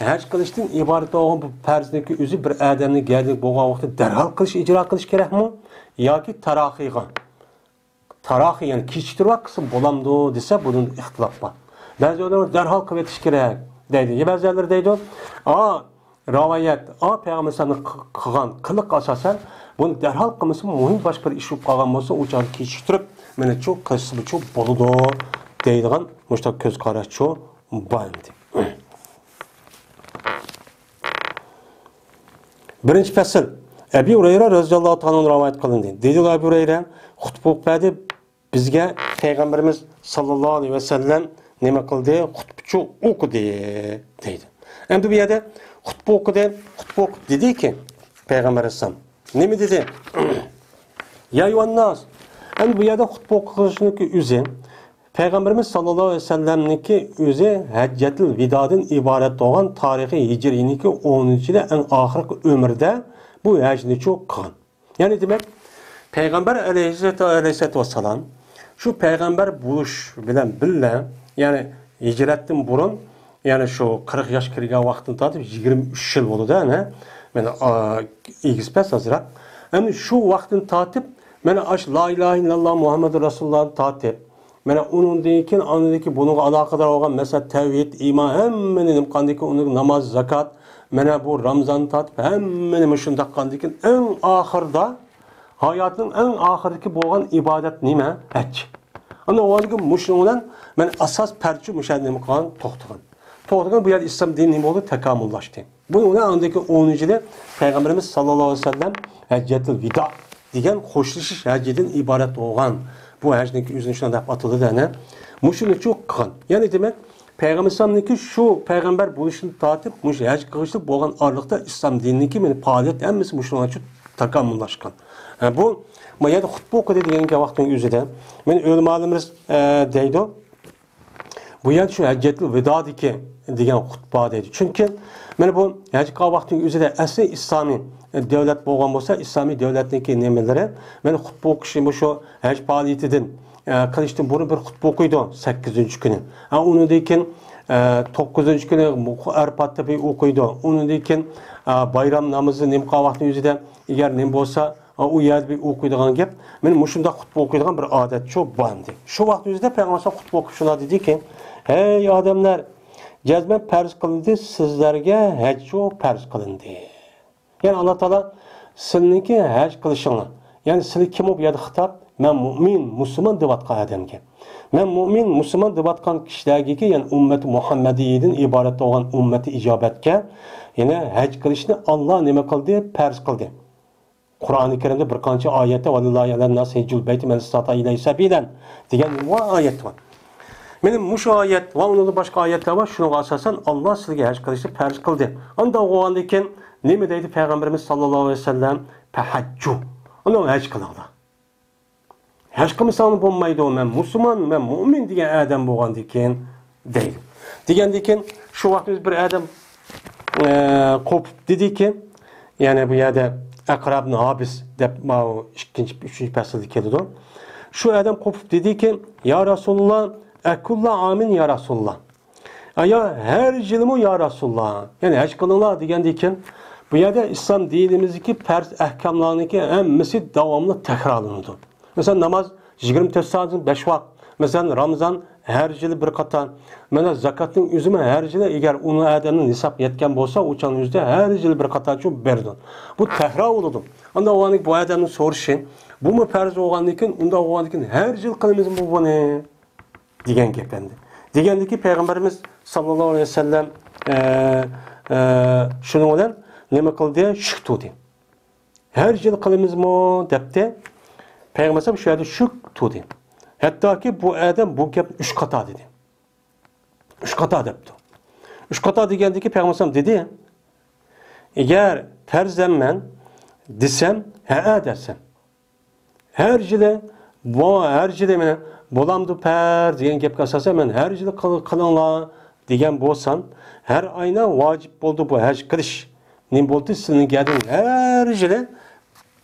ھەج قىلىشتىن ئىبارەت بولغان بۇ پەرزنىڭكى ئۆزى بىر ئادەمنىڭ گەردىنىگە بولغان ۋاقتىدا دەرھال قىلىش، ئىجرا قىلىش كېرەكمۇ ياكى تاراخىيغا، تاراخىي، يەنى كېچىكتۈرۈۋەتكىسە بولامدۇ دېسە، بۇنىڭدا ئىختىلاپ بار. بەزى ئۆلىمالار دەرھال قىلىۋېتىش كېرەك دەيدۇ. يا بەزىلەر دەيدۇ، ئا، رىۋايەت، ئا، پەيغەمبەر ئەلەيھىسسالامنىڭ قى-، قىلغان قىلىقى ئاساسەن، بۇنى دەرھال قىلمىسىمۇ، مۇھىم باشقا بىر ئىش بولۇپ قالغان بولسا، ئۇ چاغدا كېچىكتۈرۈپ، مانا شۇ قىلسىمۇچۇ بولىدۇ دەيدىغان مۇشۇنداق كۆز قاراشچۇ بار ئىدى. بىرىنچى پەسىل. ئەبى ھۇرەيرە رەزىياللاھۇ تائالا رىۋايەت قىلىندى. دېدى ئەبۇ ھۇرەيرە، خۇتبە ئوقۇپ بەردى، بىزگە پەيغەمبىرىمىز ساللاللاھۇ ئەلەيھى ۋەسەللەم نېمە قىلدى؟ خۇتبىچۇ ئوقۇدى، دەيدۇ. ئەمدى بۇ يەردە خۇتبە ئوقۇدى، خۇتبە ئوقۇپ دېدىكى، پەيغەمبەر ئەلەيھىسسالام نېمە دېدى؟ يا ئەييۇھەنناس. ئەمدى بۇ يەردە خۇتبە ئوقۇشنىڭكى ئۆزى، پەيغەمبىرىمىز ساللاللاھۇ ئەلەيھى ۋەسەللەمنىڭكى ئۆزى ھەججەتۇل ۋىدادىن ئىبارەت بولغان تارىخىي ھىجرىينىڭكى ئونىنچى يىلى ئەڭ ئاخىرقى ئۆمرىدە بۇ ھەجنىچۇ قىلغان. يەنى دېمەك، پەيغەمبەر ئەلەيھىسسالاتۇ، ئەلەيھىسسالاتۇ ۋەسسالام شۇ پەيغەمبەر بولۇش بىلەن بىللە، يەنى ھىجرەتتىن بۇرۇن، يەنى شۇ قىرىق ياش كىرگەن ۋاقتىدىن تارتىپ يىگىرمە ئۈچ يىل بولىدۇ، ئەنە. مانا، ئا، ئېگىز پەس ئازراق. ئەمدى شۇ ۋاقىتتىن تارتىپ، مانا، ئاشۇ لا ئىلاھە ئىللاللا مۇھەممەدۇر رەسۇلۇللاھدىن تارتىپ، مانا، ئۇنىڭدىن كېيىن، ئاندىن كېيىن بۇنىڭغا ئالاقىدار بولغان مەسىلە، تەۋھىد، ئىمان، ھەممىنى نېمە قىلغاندىن كېيىن، ئۇنىڭ ناماز، زاكات، مانا بۇ رامزان تارتىپ، ھەممىنى مۇشۇنداق قىلغاندىن كېيىن، ئەڭ ئاخىرىدا، ھاياتىنىڭ ئەڭ ئاخىرىدىكى بولغان ئىبادەت نېمە؟ ھەج. ئاندىن ئۇنىڭدىن كېيىن مۇشۇنىڭ بىلەن مانا ئاساس پەرچە مۇشۇ يەردە نېمە قىلغان؟ توختىغان. توختىغان بۇ يەردە ئىسلام دىنى نېمە بولدى؟ تاكامۇللاشتى. بۇ ئۇنىڭ ئاندىكى ئونىنچى يىلى پەيغەمبىرىمىز ساللاللاھۇ ئەلەيھى ۋەسەللەم ھەججەتۇل ۋىدا دېگەن خوشلىشىش ھەججىدىن ئىبارەت بولغان بۇ ھەجنىڭكى ئۆزىنى شۇنداق دەپ ئاتىلىدۇ، ئەنە. مۇشۇنىچۇ قىلغان. يەنى دېمەك، پەيغەمبەر ئەلەيھىسسالامنىڭكى شۇ پەيغەمبەر بولۇشىدىن تارتىپ مۇشۇ ھەج قىلىشلىق بولغان ئارىلىقتا ئىسلام دىنىنىڭكى مانا پائالىيەت ھەممىسى مۇشۇنىڭغا تاكامۇللاشقان. ھە، بۇ، ما يەردە خۇتبە ئوقۇدى دېگەن ۋاقىتنىڭ ئۆزىدە، مانا ئۆلىمالىرىمىز، ئە، دەيدۇ، بۇ يەردە شۇ ھەججەتۇل ۋىدا دېگەن خۇتبە دەيدۇ. چۈنكى مانا بۇ ھەج قىلغان ۋاقىتنىڭ ئۆزىدە ئەسلى ئىسلامىي دۆلەت بولغان بولسا، ئىسلامىي دۆلەتنىڭكى نېمىلىرى، مانا خۇتبە ئوقۇشى مۇشۇ ھەج پائالىيىتىدىن، ئە، قىلىشتىن بۇرۇن بىر خۇتبە ئوقۇيدۇ سەككىزىنچى كۈنى. ھە، ئۇنىڭدىن كېيىن، ئە، توققۇزىنچى كۈنى ئەرپاتتا بىر ئوقۇيدۇ. ئۇنىڭدىن كېيىن، ئە، بايرام نامىزى نېمە قىلغان ۋاقىتنىڭ ئۆزىدە، ئەگەر نېمە بولسا، ئۇ يەردە بىر ئوقۇيدىغان گەپ، مانا مۇشۇنداق خۇتبە ئوقۇيدىغان بىر ئادەتچۇ بار ئىدى. شۇ ۋاقىت ئۆزىدە پەيغەمبەر خۇتبە ئوقۇپ شۇنداق دېدىكى، ھەي ئادەملەر، جەزمەن پەرز قىلىندى سىزلەرگە، ھەجچۇ پەرز قىلىندى. يەنى ئاللا تائالا سىلىنىڭكى ھەج قىلىشىڭلار، يەنى سىلى كىم بۇ يەردە خىتاب؟ مەن مۇئمىن، مۇسۇلمان دەۋاتقان ئادەمگە. مەن مۇئمىن، مۇسۇلمان دەۋاتقان كىشىلەرگىكى، يەنى ئۈممەتى مۇھەممەدىيىدىن ئىبارەت بولغان ئۈممەتى ئىجابەتكە، يەنى ھەج قىلىشنى ئاللا نېمە قىلدى؟ پەرز قىلدى. قۇرئانى كەرىمدە بىر قانچە ئايەتتە، ۋەلىللاھى ئەلەنناسى ھەججۇل بەيتى مەن ئىستەتائە ئىلەيھى سەبىلەن دېگەن ۋە ئايەت بار. مانا مۇشۇ ئايەت ۋە ئۇنىڭدا باشقا ئايەتلەر بار. شۇنىڭغا ئاساسەن، ئاللا سىلىگە ھەج قىلىشنى پەرز قىلدى. ئانداق بولغاندىن كېيىن نېمە دەيدۇ پەيغەمبىرىمىز ساللاللاھۇ ئەلەيھى ۋەسەللەم؟ پەھەججۇ. ئۇنى ھەج قىلىڭلار. ھەج قىلمىساڭ بولمايدۇ، مەن مۇسۇلمان، مەن مۇئمىن دېگەن ئادەم بولغاندىكىن دەيدۇ. دېگەندىكىن شۇ ۋاقىت بىر ئادەم، ئە، قوپۇپ دېدىكى، يەنى بۇ يەردە ئەقرابنى ھابىس دەپ ماۋۇ ئىككىنچى، ئۈچىنچى پەسىلدە كېلىدۇ. شۇ ئادەم قوپۇپ دېدىكى، يا رەسۇلۇللا، ئەكۇللا ئامىن يا رەسۇلۇللا. ئايا، ھەر يىلمۇ يا رەسۇلۇللا؟ يەنى ھەج قىلىڭلار دېگەندىكىن، بۇ يەردە ئىسلام دىنىمىزدىكى پەرز ئەھكاملارنىڭكى ھەممىسى داۋاملىق تەكرارلىنىدۇ. مەسىلەن، ناماز يىگىرمە تۆت سائەتتىن بەش ۋاق. مەسىلەن، رامىزان ھەر يىلى بىر قاتار. مانا زاكاتنىڭ ئۆزىمۇ ھەر يىلى، ئەگەر ئۇنى ئادەمنىڭ نىساب يەتكەن بولسا، ئۇ چاغنىڭ ئۆزىدە ھەر يىلى بىر قاتارچە بېرىدۇ. بۇ تەكرار بولىدۇ. ئاندىن ئۇ بۇ ئادەمنىڭ سورىشى، بۇمۇ پەرز بولغاندىكىن، ئۇنداق بولغاندىكىن ھەر يىل قىلىمىزمۇ بۇنى؟ دېگەن گەپ ئەمدى. دېگەندىكى پەيغەمبىرىمىز ساللاللاھۇ ئەلەيھى ۋەسەللەم، ئە، ئە، شۇنىڭ بىلەن نېمە قىلدى؟ شۈك تۇردى. «ھەر يىل قىلىمىزمۇ؟» دەپتى. پەيغەمبەر ئەلەيھىسسالام شۇ يەردە شۈك تۇردى. ھەتتاكى بۇ ئادەم بۇ گەپنى ئۈچ قاتا دېدى. «ئۈچ قاتا» دەپتۇ. «ئۈچ قاتا» دېگەندىكى پەيغەمبەر ئەلەيھىسسالام دېدى، «ئەگەر پەرزەنمەن دېسەم، ھەئە دەرسەن. ھەر يىلى، بۇ، ھەر يىلى مەن، بولامدۇ پەرز دېگەن گەپكە ئاساسەن، مەن ھەر يىلى قىل-، قىلىڭلار دېگەن بولسام، ھەر ئاينا ۋاجىپ بولدى بۇ ھەج قىلىش. نېمە بولدى؟ سىلىنىڭ گەدىنىڭ ھەر يىلى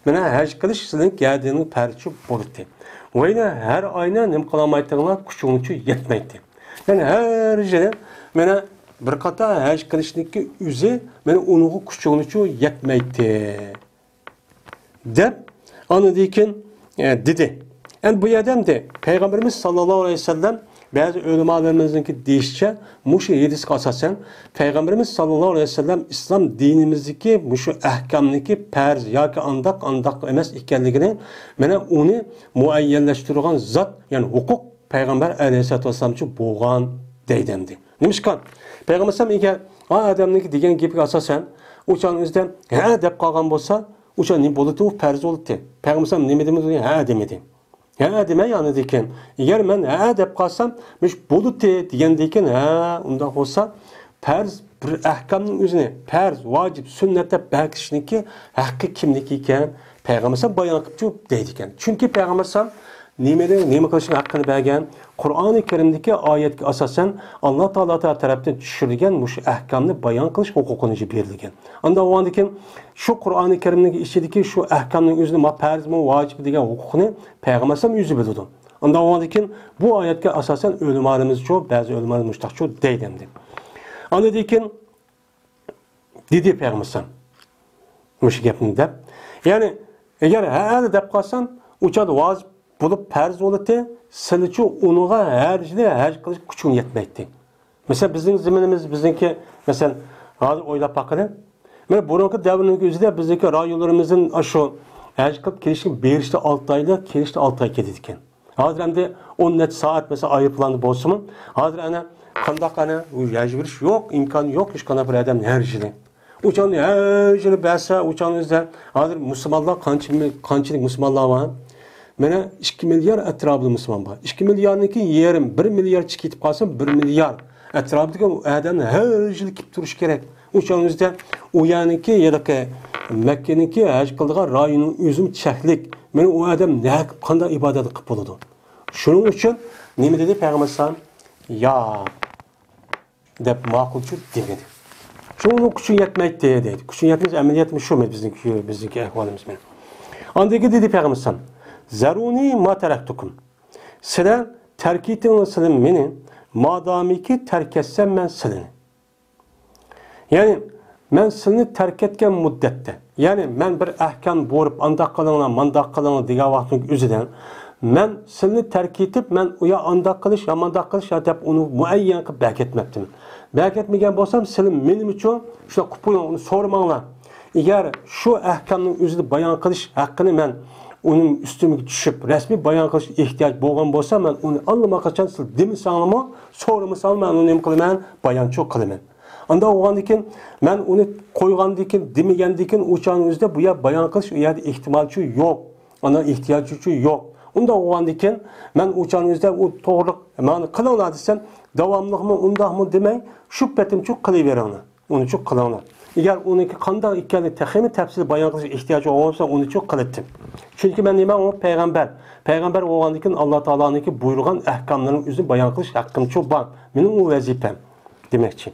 مانا ھەج قىلىش سىلىنىڭ گەدىنىڭ پەرزى بولدى. ۋەينە ھەر ئاينا نېمە قىلالمايتتىڭلار؟ كۈچۈڭلارچۇ يەتمەيتتى. يەنى ھەر يىلى مانا بىر قاتا ھەج قىلىشنىڭكى ئۆزى مانا ئۇنىڭغا كۈچۈڭلارچۇ يەتمەيتتى» دەپ، ئاندىن كېيىن، ئە، دېدى. ئەمدى بۇ يەردە ئەمدى پەيغەمبىرىمىز ساللاللاھۇ ئەلەيھى ۋەسەللەم، بەزى ئۆلىمالىرىمىزنىڭكى دېيىشىچە، مۇشۇ ھەدىسكە ئاساسەن، پەيغەمبىرىمىز ساللاللاھۇ ئەلەيھى ۋەسەللەم ئىسلام دىنىمىزدىكى مۇشۇ ئەھكامنىڭكى پەرز ياكى ئانداق، ئانداق ئەمەس ئىكەنلىكىنى، مانا ئۇنى مۇئەييەنلەشتۈرىدىغان زات، يەنى ھوقۇق پەيغەمبەر ئەلەيھىسسالاتۇ ۋەسسالامچۇ بولغان دەيدۇ ئەمدى. نېمىشقا؟ پەيغەمبەر ئەلەيھىسسالام ئەگەر ئا ئادەمنىڭكى دېگەن گېپىگە ئاساسەن، ئۇ چاغنىڭ ئۆزىدە ھە دەپ قالغان بولسا، ئۇ چاغ نېمە بولىدۇ؟ ئۇ پەرز بولىدۇ. پەيغەمبەر ئەلەيھىسسالام نېمە دېمىدى؟ ھە دېمىدى. ھە دېمەي، ئاندىن كېيىن، ئەگەر مەن ھە دەپ قالسام، مۇشۇ بولىدۇ دېگەندىن كېيىن، ھە، ئۇنداق بولسا، پەرز بىر ئەھكامنىڭ ئۆزىنى پەرز، ۋاجىپ، سۈننەت دەپ بەركىشنىڭكى ھەققى كىمنىڭكى ئىكەن؟ پەيغەمبەر ئەلەيھىسسالام بايان قىلىپچۇ دەيدىكەن. چۈنكى پەيغەمبەر ئەلەيھىسسالام نېمىنى، نېمە قىلىشنىڭ ھەققىنى بەرگەن؟ قۇرئانى كەرىمدىكى ئايەتكە ئاساسەن، ئاللا تائالا تەرەپتىن چۈشۈرۈلگەن مۇشۇ ئەھكامنى بايان قىلىش ھوقۇقىنى بېرىلگەن. ئاندىن بولغاندىن كېيىن، شۇ قۇرئانى كەرىمنىڭ ئىچىدىكى شۇ ئەھكامنىڭ ئۆزىنى ما پەرزمۇ، ۋاجىپمۇ دېگەن ھوقۇقنى پەيغەمبەر ئەلەيھىسسالام ئۆزى بىلىدۇ. ئاندىن بولغاندىن كېيىن، بۇ ئايەتكە ئاساسەن، ئۆلىمالىرىمىزچۇ، بەزى ئۆلىمالىرىمىز مۇشۇنداقچۇ دەيدۇ ئەمدى. ئاندىن كېيىن، دېدى پەيغەمبەر ئەلەيھىسسالام مۇشۇ گەپنى دەپ. يەنى، ئەگەر ھە دەپ قالسام، ئۇ چاغدا ۋاجىپ بولۇپ پەرز بولىدۇ، سىلىچۇ ئۇنىڭغا ھەر يىلى ھەج قىلىش كۈچۈڭ يەتمەيتتى. مەسىلەن، بىزنىڭ زېمىنىمىز، بىزنىڭكى، مەسىلەن، ھازىر ئويلاپ باققىلى. مانا بۇرۇنقى دەۋرنىڭ ئۆزىدە بىزنىڭكى رايونلىرىمىزدىن ئاشۇ ھەج قىلىپ كېلىشكە بېرىشتە ئالتە ئايلىق، كېلىشتە ئالتە ئاي كېتىدىكەن. ھازىر ئەمدى ئون نەچچە سائەت مەسىلەن ئايروپىلاندا بولسىمۇ، ھازىر ئەنە قانداق ئەنە ئۇ ھەج بېرىش يوق، ئىمكان يوق، ھېچقانداق بىر ئادەم ھەر يىلى. ئۇ چاغنى ھەر يىلى بەرسە، ئۇ چاغنى ئۆزىدە ھازىر مۇسۇلمانلار قانچە، قانچىلىك مۇسۇلمانلار بار؟ مانا ئىككى مىليار ئەتراپىدا مۇسۇلمان بار. ئىككى مىليارنىڭكى يېرىم، بىر مىليارچە كېتىپ قالسا، بىر مىليار ئەتراپىدىكى ئادەمنى ھەر يىلى كېلىپ تۇرۇش كېرەك. ئۇ چاغنىڭ ئۆزىدە ئۇ يەرنىڭكى، ھېلىقى مەككىنىڭكى ھەج قىلىدىغان رايونىنىڭ ئۆزىمۇ چەكلىك. مانا ئۇ ئادەم نەگە، قانداق ئىبادەت قىلىپ بولىدۇ؟ شۇنىڭ ئۈچۈن نېمە دېدى پەيغەمبەر ئەلەيھىسسالام؟ ياق دەپ ماقۇلچۇ دېمىدى. شۇڭا ئۇنىڭ كۈچى يەتمەيتتى دەيدۇ. كۈچى يەتمەيدۇ، ئەمەلىيەتمۇ شۇ بىزنىڭكى، بىزنىڭكى ئەھۋالىمىز مانا. ئاندىن كېيىن دېدى پەيغەمبەر ئەلەيھىسسالام، زەرۇنى ما تەرەكتۇكۇم. سىلەر تەرك ئېتىڭلار سىلەر مېنى، مادامىكى تەرك ئەتسەم مەن سىلىنى. يەنى، مەن سىلىنى تەرك ئەتكەن مۇددەتتە، يەنى مەن بىر ئەھكام بۇيرۇپ، ئانداق قىلىڭلار، مانداق قىلىڭلار دېگەن ۋاقىتنىڭ ئۆزىدە، مەن سىلىنى تەرك ئېتىپ، مەن ئۇ يا ئانداق قىلىش، يا مانداق قىلىش، يا دەپ ئۇنى مۇئەييەن قىلىپ بەركەتمەپتىمەن. بەركەتمىگەن بولسام، سىلى مېنىمچۇ شۇنداق قىلىپ قويۇڭ، ئۇنى سورىماڭلار. ئەگەر شۇ ئەھكامنىڭ ئۆزىدە بايان قىلىش ھەققىنى مەن ئۇنىڭ ئۈستۈمگە چۈشۈپ، رەسمىي بايان قىلىشقا ئېھتىياج بولغان بولسا، مەن ئۇنى ئاللىماقاچان سىلەر دېمىسەڭلارمۇ، سورىمىساڭلار مەن ئۇنى نېمە قىلىمەن؟ بايانچۇ قىلىمەن. ئانداق بولغاندىن كېيىن، مەن ئۇنى قويغاندىن كېيىن، دېمىگەندىن كېيىن، ئۇ چاغنىڭ ئۆزىدە بۇ يەر بايان قىلىش، ئۇ يەردە ئېھتىمالچۇ يوق. ئانداق ئېھتىياجچۇ يوق. ئۇنداق بولغاندىن كېيىن، مەن ئۇ چاغنىڭ ئۆزىدە ئۇ توغرىلىق، مانا قىلىڭلار دېسەم، داۋاملىقمۇ، ئۇنداقمۇ دېمەي، شۇ پېتىمچۇ قىلىۋېرىڭلار. ئۇنىچۇ قىلىڭلار. ئەگەر ئۇنىڭكى قانداق ئىكەنلىكى تېخىمۇ تەپسىلىي بايان قىلىش ئېھتىياجى بولغان بولسا، ئۇنىچۇ قىلىتتىم. چۈنكى مەن نېمە، ئۇ پەيغەمبەر. پەيغەمبەر بولغاندىن كېيىن، ئاللا تائالانىڭكى بۇيرۇغان ئەھكاملىرىنىڭ ئۆزىنى بايان قىلىش ھەققىمچۇ بار. مېنىڭ ئۇ ۋەزىپەم دېمەكچى.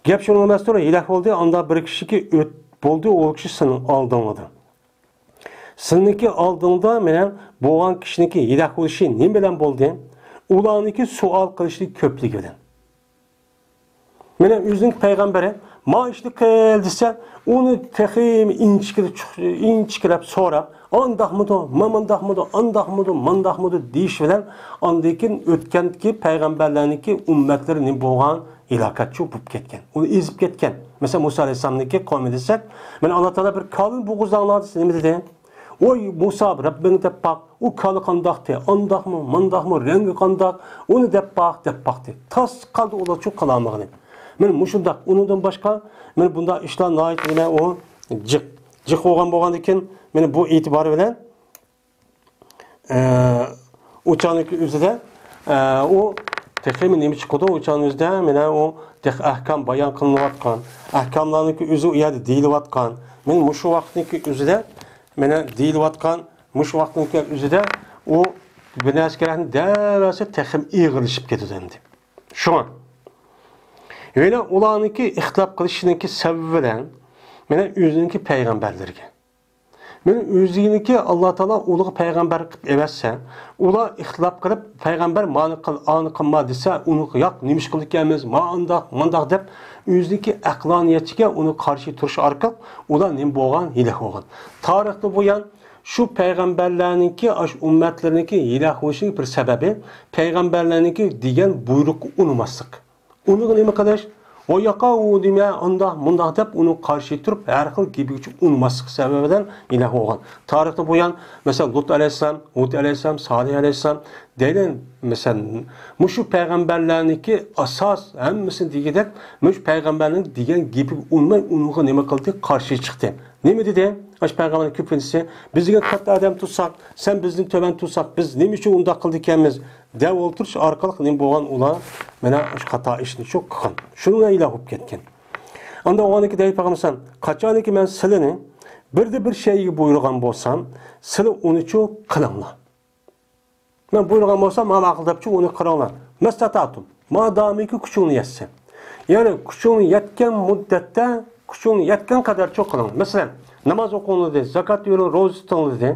گەپ شۇنىڭ ئەمەستۇر، ھېلەك بولدى، ئاندا بىر كىشىكى ئۆت بولدى، ئۇ كىشى سېنىڭ ئالدىڭلىدا. سېنىڭكى ئالدىڭدا مەنە بولغان كىشىنىڭكى ھېلەك بولۇشى نېمە بىلەن بولدى؟ ئۇلارنىڭكى سوئال قىلىشنىڭ كۆپلۈكى بىلەن. مانا ئۆزىنىڭ پەيغەمبىرى، ما ئىشنى قىل دېسە، ئۇنى تېخىمۇ ئىنچىكىلەپ، ئىنچىكىلەپ سوراپ، ئانداقمىدۇ، مامانداقمىدۇ، ئانداقمىدۇ، مانداقمىدۇ دېيىش بىلەن، ئاندىن كېيىن ئۆتكەندىكى پەيغەمبەرلەرنىڭكى ئۈممەتلىرى نېمە بولغان؟ ھېلاكەتچۇ بولۇپ كەتكەن. ئۇنى ئېزىپ كەتكەن. مەسىلەن، مۇسا ئەلەيھىسسالامنىڭكى قومى دېسەك، مانا ئاللا تائالا بىر كالىنى بوغۇزلاڭلار دېسە نېمە دېدى؟ ۋوي مۇسا، رەببىڭنى دەپ باق، ئۇ كالا قانداقتى، ئانداقمۇ، مانداقمۇ، رەڭگى قانداق، ئۇنى دەپ باق، دەپ باقتى. تاس قالدى ئۇلارچۇ قىلالمىغىنى. مانا مۇشۇنداق، ئۇنىڭدىن باشقا، مانا بۇنداق ئىشلار ناھايىتى نېمە، ئۇ جىق. جىق بولغان بولغاندىكىن، مانا بۇ ئېتىبارى بىلەن، ئە، ئۇ چاغنىڭكى ئۆزىدە، ئە، ئۇ تېخىمۇ نېمە چىقىدۇ؟ ئۇ چاغنىڭ ئۆزىدە مانا ئۇ تېخى ئەھكام بايان قىلىنىۋاتقان، ئەھكاملارنىڭكى ئۆزى ئۇ يەردە دېيىلىۋاتقان. مانا مۇشۇ ۋاقىتنىڭكى ئۆزىدە، مانا دېيىلىۋاتقان مۇشۇ ۋاقىتنىڭكى ئۆزىدە ئۇ بىر نەرسە كېرەكنى دەۋەرسە تېخىمۇ ئېغىرلىشىپ كېتىدۇ ئەمدى. شۇڭا. يەنە ئۇلارنىڭكى ئىختىلاپ قىلىشىنىڭكى سەۋەبى بىلەن، مانا ئۆزىنىڭكى پەيغەمبەرلىرىگە. مانا ئۆزىنىڭكى ئاللا تائالا ئۇلارغا پەيغەمبەر قىلىپ ئەۋەتسە، ئۇلار ئىختىلاپ قىلىپ، پەيغەمبەر مانى قىل، ئانى قىلما دېسە، ئۇنى ياق، نېمە ئىش قىلىدىكەنمىز، مانداق، مانداق دەپ، ئۆزىنىڭكى ئەقلانىيەتچىگە ئۇنى قارشى تۇرۇش ئارقىلىق ئۇلار نېمە بولغان؟ ھېلەك بولغان. تارىختا بۇيان شۇ پەيغەمبەرلەرنىڭكى، ئاشۇ ئۈممەتلىرىنىڭكى ھېلەك بولۇشىنىڭ بىر سەۋەبى پەيغەمبەرلەرنىڭكى دېگەن بۇيرۇققا ئۇنىماسلىق. ئۇنىڭغا نېمە قىلىش؟ ۋاي ياقا، ئۇ نېمە، ئانداق، مۇنداق دەپ ئۇنىڭغا قارشى تۇرۇپ، ھەر خىل گېپىگە ئۇنىماسلىق سەۋەبىدىن ھېلەك بولغان. تارىختا بۇيان، مەسىلەن، لۇت ئەلەيھىسسالام، ھۇد ئەلەيھىسسالام، سالىھ ئەلەيھىسسالام دەيلى، مەسىلەن، مۇشۇ پەيغەمبەرلەرنىڭكى ئاساس ھەممىسىنى دېگۈدەك، مۇشۇ پەيغەمبەرنىڭ دېگەن گېپىگە ئۇنىماي، ئۇنىڭغا نېمە قىلدى؟ قارشى چىقتى. نېمە دېدى؟ ئاشۇ پەيغەمبەرنىڭ كۆپىنچىسى، بىز دېگەن كاتتا ئادەم تۇتساق، سەن بىزدىن تۆۋەن تۇرساق، بىز نېمە ئۈچۈن ئۇنداق قىلىدىكەنمىز؟ دەپ ئولتۇرۇش ئارقىلىق نېمە بولغان؟ ئۇلار مانا شۇ خاتا ئىشنى شۇ قىلغان. شۇنىڭ بىلەن ھېلەك بولۇپ كەتكەن. ئاندا ئۇنىڭدىكى دەيدۇ پەيغەمبەر، قاچانكى مەن سىلىنى بىردە بىر شەيئىگە بۇيرۇغان بولسام، سىلى ئۇنىچۇ قىلىڭلار. مەن بۇيرۇغان بولسام، مانا ئاقىل دەپچۇ ئۇنى قىلىڭلار. مەستەتاتۇم. مادامىكى كۈچۈڭنى يەتسە. يەنى كۈچۈڭنى يەتكەن مۇددەتتە، كۈچۈڭنى يەتكەن قەدەرچۇ قىلىڭ. مەسىلەن، ناماز ئوقۇڭلار دېدى، زاكات بېرىڭ، روزا تۇتۇڭلار دېدى.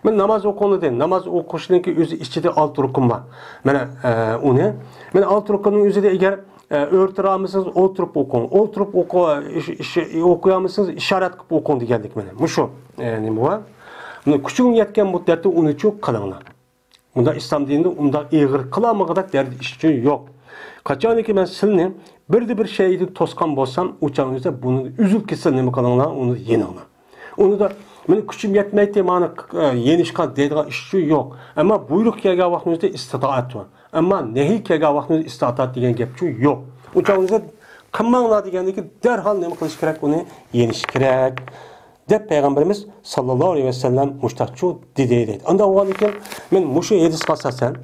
مەن ناماز ئوقۇڭلار دېدى. ناماز ئوقۇشنىڭكى ئۆزى ئىچىدە ئالتە رۇكۇن بار. مانا، ئە، ئۇنى. مانا ئالتە رۇكۇننىڭ ئۆزىدە ئەگەر، ئە، ئۆرتىرالمىسىڭىز ئولتۇرۇپ ئوقۇڭ. ئولتۇرۇپ ئوقۇ-، ئىش-، ئىش-، ئوقۇيالمىسىڭىز ئىشارەت قىلىپ ئوقۇڭ دېگەنلىك مانا. مۇشۇ، ئە، نېمە بار؟ مانا كۈچۈڭ يەتكەن مۇددەتتە ئۇنىچۇ قىلىڭلار. بۇنداق ئىسلام دىنىدا ئۇنداق ئېغىر قىلالمىغۇدەك دەرىجىدە ئىش ئۈچۈن يوق. قاچانكى مەن سىلنى بىردە بىر شەيئىدىن توسقان بولسام، ئۇ چاغنىڭىزدا بۇنى ئۈزۈل-كېسىل نېمە قىلىڭلار، ئۇنى يېنىڭلار. ئۇنىدا مېنىڭ كۈچۈم يەتمەيتتى، مانا، ئە، يېنىشقا دەيدىغان ئىش ئۈچۈن يوق. ئەمما بۇيرۇق كەلگەن ۋاقتىمىزدا ئىستىتائەت بار. ئەمما نەھىي كەلگەن ۋاقتىمىزدا ئىستىتائەت دېگەن گەپ ئۈچۈن يوق. ئۇ چاغنىڭىزدا قىلماڭلار دېگەندىكى دەرھال نېمە قىلىش كېرەك؟ ئۇنى يېنىش كېرەك. دەپ پەيغەمبىرىمىز ساللاللاھۇ ئەلەيھى ۋەسەللەم مۇشتاقچۇ دېدى دەيدۇ. ئانداق بولغاندىكىن مەن مۇشۇ ھەدىسكە ئاساسەن،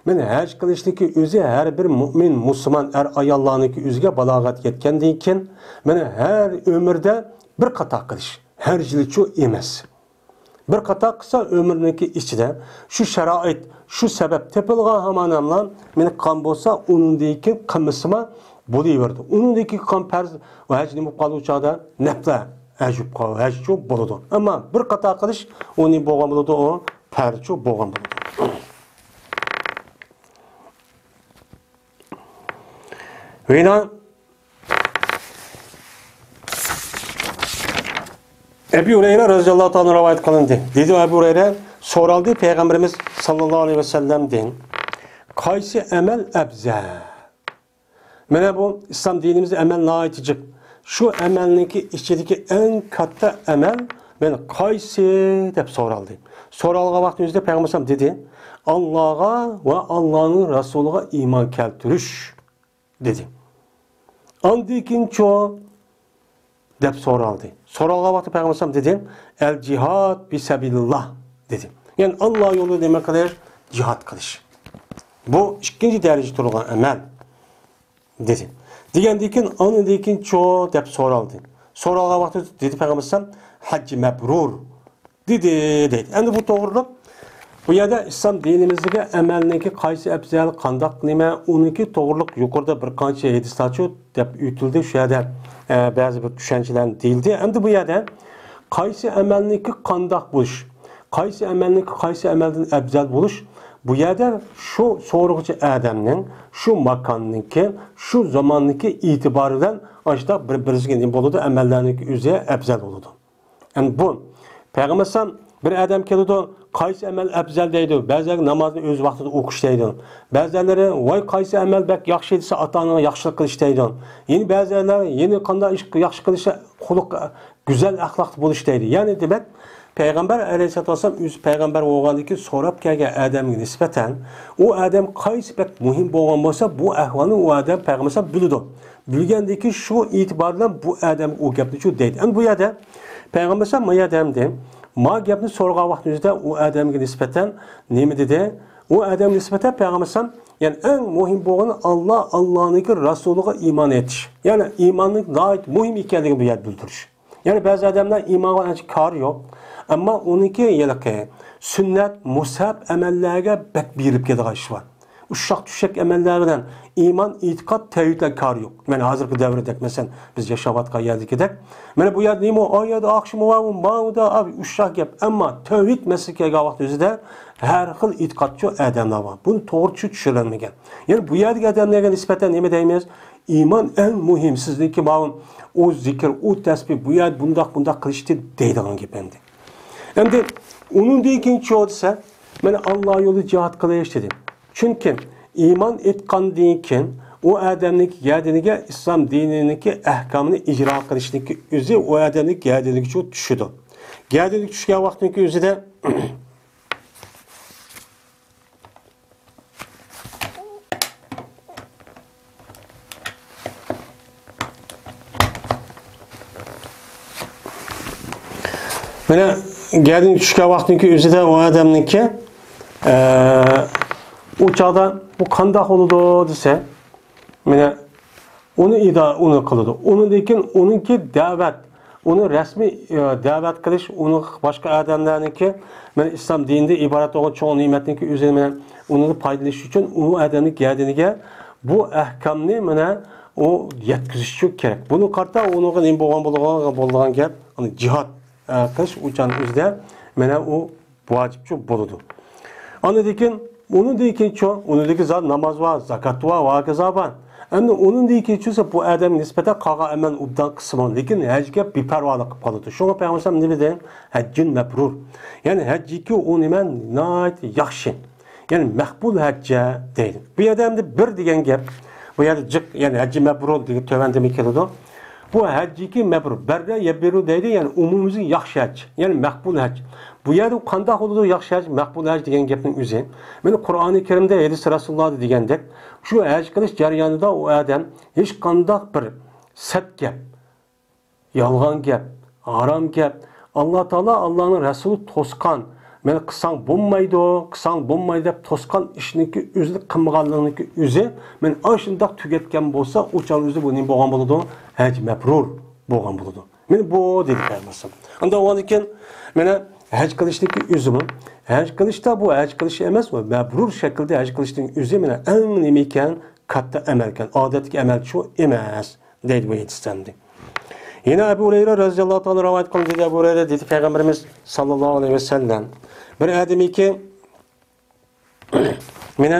مەن ھەج قىلىشنىڭكى ئۆزى ھەر بىر مۇئمىن، مۇسۇلمان ئەر-ئاياللارنىڭكى ئۆزىگە بالاغەت يەتكەندىن كېيىن، مەن ھەر ئۆمۈردە بىر قاتا قىلىش، ھەر يىلىچۇ ئەمەس. بىر قاتا قىلسا ئۆمرىنىڭكى ئىچىدە شۇ شارائىت، شۇ سەۋەب تېپىلغان ھامانەملا مېنى قىلغان بولسا، ئۇنىڭدىن كېيىن قىلمىسىمۇ بولۇۋېرىدۇ. ئۇنىڭدىن كېيىن قىلغان پەرز ۋە ھەج نېمە بولۇپ قالىدۇ؟ ئۇ چاغدا نەپلە ھەج بولۇپ قالىدۇ، ھەجچۇ بولىدۇ. ئەمما بىر قاتا قىلىش ئۇنى بولغان بولىدۇ، ئۇ پەرزچۇ بولغان بولىدۇ. ۋىنا ئەبۇ ھۇرەيرە رەزىياللاھۇ تائالا رىۋايەت قىلىندى. دېدى ئەبۇ ھۇرەيرە، سورالدى پەيغەمبىرىمىز ساللاللاھۇ ئەلەيھى ۋەسەللەمدىن، قايسى ئەمەل ئەپزەل؟ مانا بۇ ئىسلام دىنىمىزدا ئەمەل ناھايىتى جىق. شۇ ئەمەلنىڭكى ئىچىدىكى ئەڭ كاتتا ئەمەل مانا قايسى دەپ سورالدى. سورالغان ۋاقتىمىزدا پەيغەمبەر ئەلەيھىسسالام دېدى، ئاللاغا ۋە ئاللانىڭ رەسۇلىغا ئىمان كەلتۈرۈش. دېدى. ئاندىن كېيىنچۇ؟ دەپ سورالدى. سورالغان ۋاقتى پەيغەمبەر ئەلەيھىسسالام دېدى، ئەل جىھاد پى سەبىلىللاھ دېدى. يەنى ئاللا يولىدا نېمە قىلىش؟ جىھاد قىلىش. بۇ ئىككىنچى دەرىجىدە تۇرغان ئەمەل دېدى. دېگەندىن كېيىن، ئاندىن كېيىنچۇ؟ دەپ سورالدى. سورالغان ۋاقتى دېدى پەيغەمبەر ئەلەيھىسسالام، ھەججى مەبرۇر. دېدى، دەيدۇ. ئەمدى بۇ توغرىلىق، بۇ يەردە ئىسلام دىنىمىزدىكى ئەمەلنىڭكى قايسى ئەپزەل، قانداق نېمە، ئۇنىڭكى توغرىلىق يۇقىرىدا بىر قانچە ھەدىسلەرچۇ دەپ ئۆتۈلدى. شۇ يەردە، ئە، بەزى بىر چۈشەنچىلەرنى دېيىلدى. ئەمدى بۇ يەردە قايسى ئەمەلنىڭكى قانداق بولۇش، قايسى ئەمەلنىڭكى قايسى ئەمەلدىن ئەپزەل بولۇش، بۇ يەردە شۇ سورىغۇچى ئادەمنىڭ، شۇ ماكاننىڭكى، شۇ زاماننىڭكى ئېتىبارى بىلەن ئاشۇنداق بىر-بىرسىگە نېمە بولىدۇ، ئەمەللەرنىڭكى ئۆزى ئەپزەل بولىدۇ. ئەمدى بۇ پەيغەمبەر ئەلەيھىسسالام بىر ئادەم كېلىدۇ، قايسى ئەمەل ئەپزەل دەيدۇ. بەزىلەرگە نامازنى ئۆز ۋاقتىدا ئوقۇش دەيدۇ. بەزىلەرلىرى ۋاي قايسى ئەمەل بەك ياخشى دېسە ئاتا ئاناڭغا ياخشىلىق قىلىش دەيدۇ. يەنە بەزىلەر يەنە قانداق ئىش ياخشى قىلىش، خۇلق، گۈزەل ئەخلاقتا بولۇش دەيدۇ. يەنى دېمەك پەيغەمبەر ئەلەيھىسسالاتۇ ۋەسسالام ئۆزى پەيغەمبەر بولغاندىن كېيىن سوراپ كەلگەن ئادەمگە نىسبەتەن، ئۇ ئادەم قايسى بەك مۇھىم بولغان بولسا، بۇ ئەھۋالنى ئۇ ئادەم پەيغەمبەر ئەلەيھىسسالام بىلىدۇ. بىلگەندىن كېيىن شۇ ئېتىبار بىلەن بۇ ئادەم ئۇ گەپنى شۇ دەيدۇ. ئەمدى بۇ يەردە پەيغەمبەر ئەلەيھىسسالام ما يەردە ئەمدى ما گەپنى سورىغان ۋاقتىمىزدا ئۇ ئادەمگە نىسبەتەن نېمە دېدى؟ ئۇ ئادەمگە نىسبەتەن پەيغەمبەر ئەلەيھىسسالام، يەنى ئەڭ مۇھىم بولغىنى ئاللا، ئاللانىڭكى رەسۇلىغا ئىمان ئېيتىش. يەنى ئىماننىڭ ناھايىتى مۇھىم ئىكەنلىكىنى بۇ يەردە بىلدۈرۈش. يەنى بەزى ئادەملەر ئىمانغا ئانچە كارى يوق، ئەمما ئۇنىڭكى ھېلىقى سۈننەت، مۇستەھەب ئەمەللەرگە بەك بېرىپ كېتىدىغان ئىشى بار. ئۇششاق چۈششەك ئەمەللەر بىلەن ئىمان، ئېتىقاد، تەۋھىدلەر كارى يوق. مانا ھازىرقى دەۋردەك، مەسىلەن، بىز ياشاۋاتقان يەردىكىدەك. مانا بۇ يەردە نېمە، ئا يەردە ئاخشىمى بارمۇ، ماۋۇدا، ئا، ئۇششاق گەپ. ئەمما تەۋھىد مەسىلىسىگە كەلگەن ۋاقىت ئۆزىدە ھەر خىل ئېتىقادچۇ ئادەملەر بار. بۇنى توغرىچە چۈشىنەلمىگەن. يەنى بۇ يەردىكى ئادەملەرگە نىسبەتەن نېمە دەيمىز؟ ئىمان ئەڭ مۇھىم، سىزنىڭكى ماۋۇ، ئۇ زىكىر، ئۇ تەسبىھ، بۇ يەردە بۇنداق، بۇنداق قىلىشتى دەيدىغان گەپ ئەمدى. ئەمدى ئۇنىڭدىن كېيىن چۇ دېسە، مانا ئاللا يولىدا جىھاد قىلىش دېدى. چۈنكى ئىمان ئېيتقاندىن كېيىن ئۇ ئادەمنىڭكى گەدىنىگە ئىسلام دىنىنىڭكى ئەھكامىنى ئىجرا قىلىشنىڭكى ئۆزى ئۇ ئادەمنىڭ گەدىنىگە چۇ چۈشىدۇ. گەدىنىگە چۈشكەن ۋاقتىنىڭكى ئۆزىدە مانا گەدىن چۈشكەن ۋاقتىنىڭكى ئۆزىدە ئۇ ئادەمنىڭكى، ئە، ئۇ چاغدا بۇ قانداق بولىدۇ دېسە، مانا ئۇنى ئىدا-، ئۇنى قىلىدۇ. ئۇنىڭدىن كېيىن ئۇنىڭكى دەۋەت، ئۇنى رەسمىي، ئە، دەۋەت قىلىش، ئۇنى باشقا ئادەملەرنىڭكى، مانا ئىسلام دىنىدە ئىبارەت بولغان چوڭ نېمەتنىڭكى ئۆزىنى، مانا ئۇنى پايدىلىنىش ئۈچۈن ئۇ ئادەمنىڭ گەدىنىگە بۇ ئەھكامنى، مانا ئۇ يەتكۈزۈش كېرەك. بۇنى قارىتا ئۇنىڭغا نېمە بولغان، بولىدىغان، بولىدىغان گەپ، ئۇنى جىھاد، ئە، قىلىش ئۇچان ئۆزىدە، مانا ئۇ ۋاجىپچۇ بولىدۇ. ئاندىن كېيىن، ئۇنىڭدىن كېيىنچۇ، ئۇنىڭدىن كېيىن زا-، ناماز بار، زاكات بار، ۋە ھاكازا بار. ئەمدى ئۇنىڭدىن كېيىنچۇ بۇ ئادەمگە نىسبەتەن قالغان ئەمەل ئوبدان قىلسىمۇ، لېكىن ھەجگە بىپەرۋالىق قىلىپ قالىدۇ. شۇڭا پەيغەمبەر ئەلەيھىسسالام نېمە دېدى؟ ھەججۇن مەبرۇر. يەنى ھەججىكى ئۇ نېمە ناھايىتى ياخشى. يەنى مەقبۇل ھەججە دەيدۇ. بۇ يەردە ئەمدى بىر دېگەن گەپ، بۇ يەردە جىق، يەنى ھەججى مەبرۇر دېگەن تۆۋەندىمۇ كېلىدۇ. بۇ ھەججىكى مەبرۇر، بەررە يەبرۇ دەيدۇ، يەنى ئومۇمىي ياخشى ھەج، يەنى مەقبۇل ھەج. بۇ يەردە قانداق بولىدۇ ياخشى ھەج، مەقبۇل ھەج دېگەن گەپنىڭ ئۆزى؟ مانا قۇرئانى كەرىمدە، ھەدىس رەسۇلۇللاھدا دېگەندەك، شۇ ھەج قىلىش جەريانىدا ئۇ ئادەم ھېچقانداق بىر سەت گەپ، يالغان گەپ، ھارام گەپ، ئاللا تائالا، ئاللانىڭ رەسۇلى توسقان، مانا قىلساڭ بولمايدۇ، قىلساڭ بولمايدۇ دەپ توسقان ئىشنىڭكى ئۆزىنى قىلمىغانلىقنىڭكى ئۆزى، مانا ئاشۇنداق تۈگەتكەن بولسا، ئۇ چاغ ئۆزى بۇ نېمە بولغان بولىدۇ؟ ھەج مەبرۇر بولغان بولىدۇ. مانا بۇ دېدى پەيغەمبەر. ئاندىن ئۇنىڭدىن كېيىن، مانا ھەج قىلىشنىڭكى ئۆزىمۇ، ھەج قىلىشتا بۇ ھەج قىلىش ئەمەس، ئۇ مەبرۇر شەكىلدە ھەج قىلىشنىڭ ئۆزى، مانا ئەڭ نېمە ئىكەن؟ كاتتا ئەمەل ئىكەن. ئادەتتىكى ئەمەل شۇ ئەمەس. دەيدۇ بۇ ھەدىستە ئەمدى. يەنە ئەبۇ ھۇرەيرە رەزىياللاھۇ تائالا رىۋايەت قىلدى، دەيدۇ ئەبۇ ھۇرەيرە، دېدى پەيغەمبىرىمىز ساللاللاھۇ ئەلەيھى ۋەسەللەم، بىر ئادەمكى مانا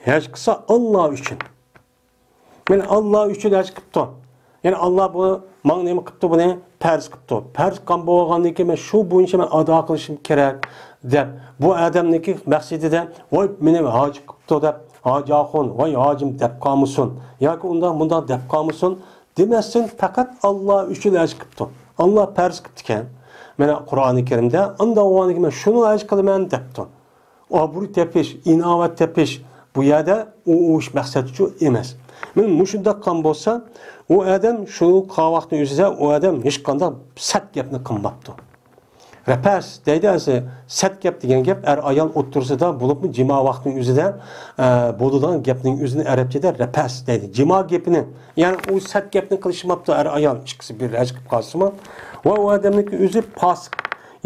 ھەج قىلسا ئاللا ئۈچۈن، مانا ئاللا ئۈچۈن ھەج قىپتۇ، يەنى ئاللا بۇ ماڭا نېمە قىپتۇ، بۇنى پەرز قىپتۇ، پەرز قىلغان بولغاندىن كېيىن مەن شۇ بويىچە مەن ئادا قىلىشىم كېرەك دەپ، بۇ ئادەمنىڭكى مەقسىتىدە، ۋاي مېنى ھاجى قىپتۇ دەپ، ھاجى ئاخۇن، ۋاي ھاجىم دەپ قالمىسۇن ياكى ئۇنداق مۇنداق دەپ قالمىسۇن دېمەستىن، پەقەت ئاللا ئۈچۈن ھەج قىپتۇ. ئاللا پەرز قىپتىكەن. مانا قۇرئانى كەرىمدە، ئانداق بولغاندىن كېيىن مەن شۇنى ھەج قىلىمەن دەپتۇ. ئابرۇي تېپىش، ئىناۋەت تېپىش، بۇ يەردە ئۇ، ئۇ ئىش مەقسەتچۇ ئەمەس. مانا مۇشۇنداق قىلغان بولسا، ئۇ ئادەم شۇ قىلغان ۋاقىتنىڭ ئۆزىدە ئۇ ئادەم ھېچقانداق سەت گەپنى قىلماپتۇ. رەپەس دەيدۇ ئەسلى. سەت گەپ دېگەن گەپ ئەر-ئايال ئوتتۇرىسىدا بولۇپمۇ جىما ۋاقتىنىڭ ئۆزىدە، ئە، بولىدىغان گەپنىڭ ئۆزىنى ئەرەبچىدە رەپەس دەيدۇ. جىما گېپىنى، يەنى ئۇ سەت گەپنى قىلىشماپتۇ ئەر-ئايال ئىككىسى بىر ھەج قىلىپ قالسىمۇ. ۋە ئۇ ئادەمنىڭكى ئۆزى پاسىق،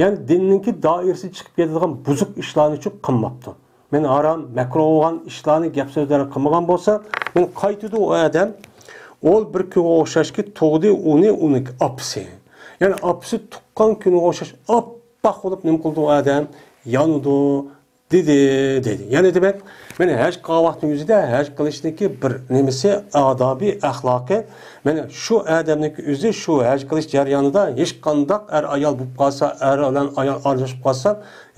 يەنى دىننىڭكى دائىرىسىدىن چىقىپ كېتىدىغان بۇزۇق ئىشلارنىچۇ قىلماپتۇ. مەن ھارام، مەكرۇھ بولغان ئىشلارنى، گەپ-سۆزلەرنى قىلمىغان بولسا، مەن قايتىدۇ ئۇ ئادەم، ئۇ بىر كۈنگە ئوخشاشكى تۇغدى ئۇنى ئۇنىڭ ئاپىسى. يەنى ئاپىسى تۇغقان كۈنىگە ئوخشاش ئاپئاق بولۇپ نېمە قىلىدۇ ئۇ ئادەم؟ يانىدۇ، دېدى، دەيدۇ. يەنى دېمەك، مانا ھەج قىلغان ۋاقتىنىڭ ئۆزىدە ھەج قىلىشنىڭكى بىر نېمىسى، ئادابى، ئەخلاقى، مانا شۇ ئادەمنىڭكى ئۆزى شۇ ھەج قىلىش جەريانىدا ھېچقانداق ئەر-ئايال بولۇپ قالسا، ئەر بىلەن ئايال ئارىلىشىپ قالسا،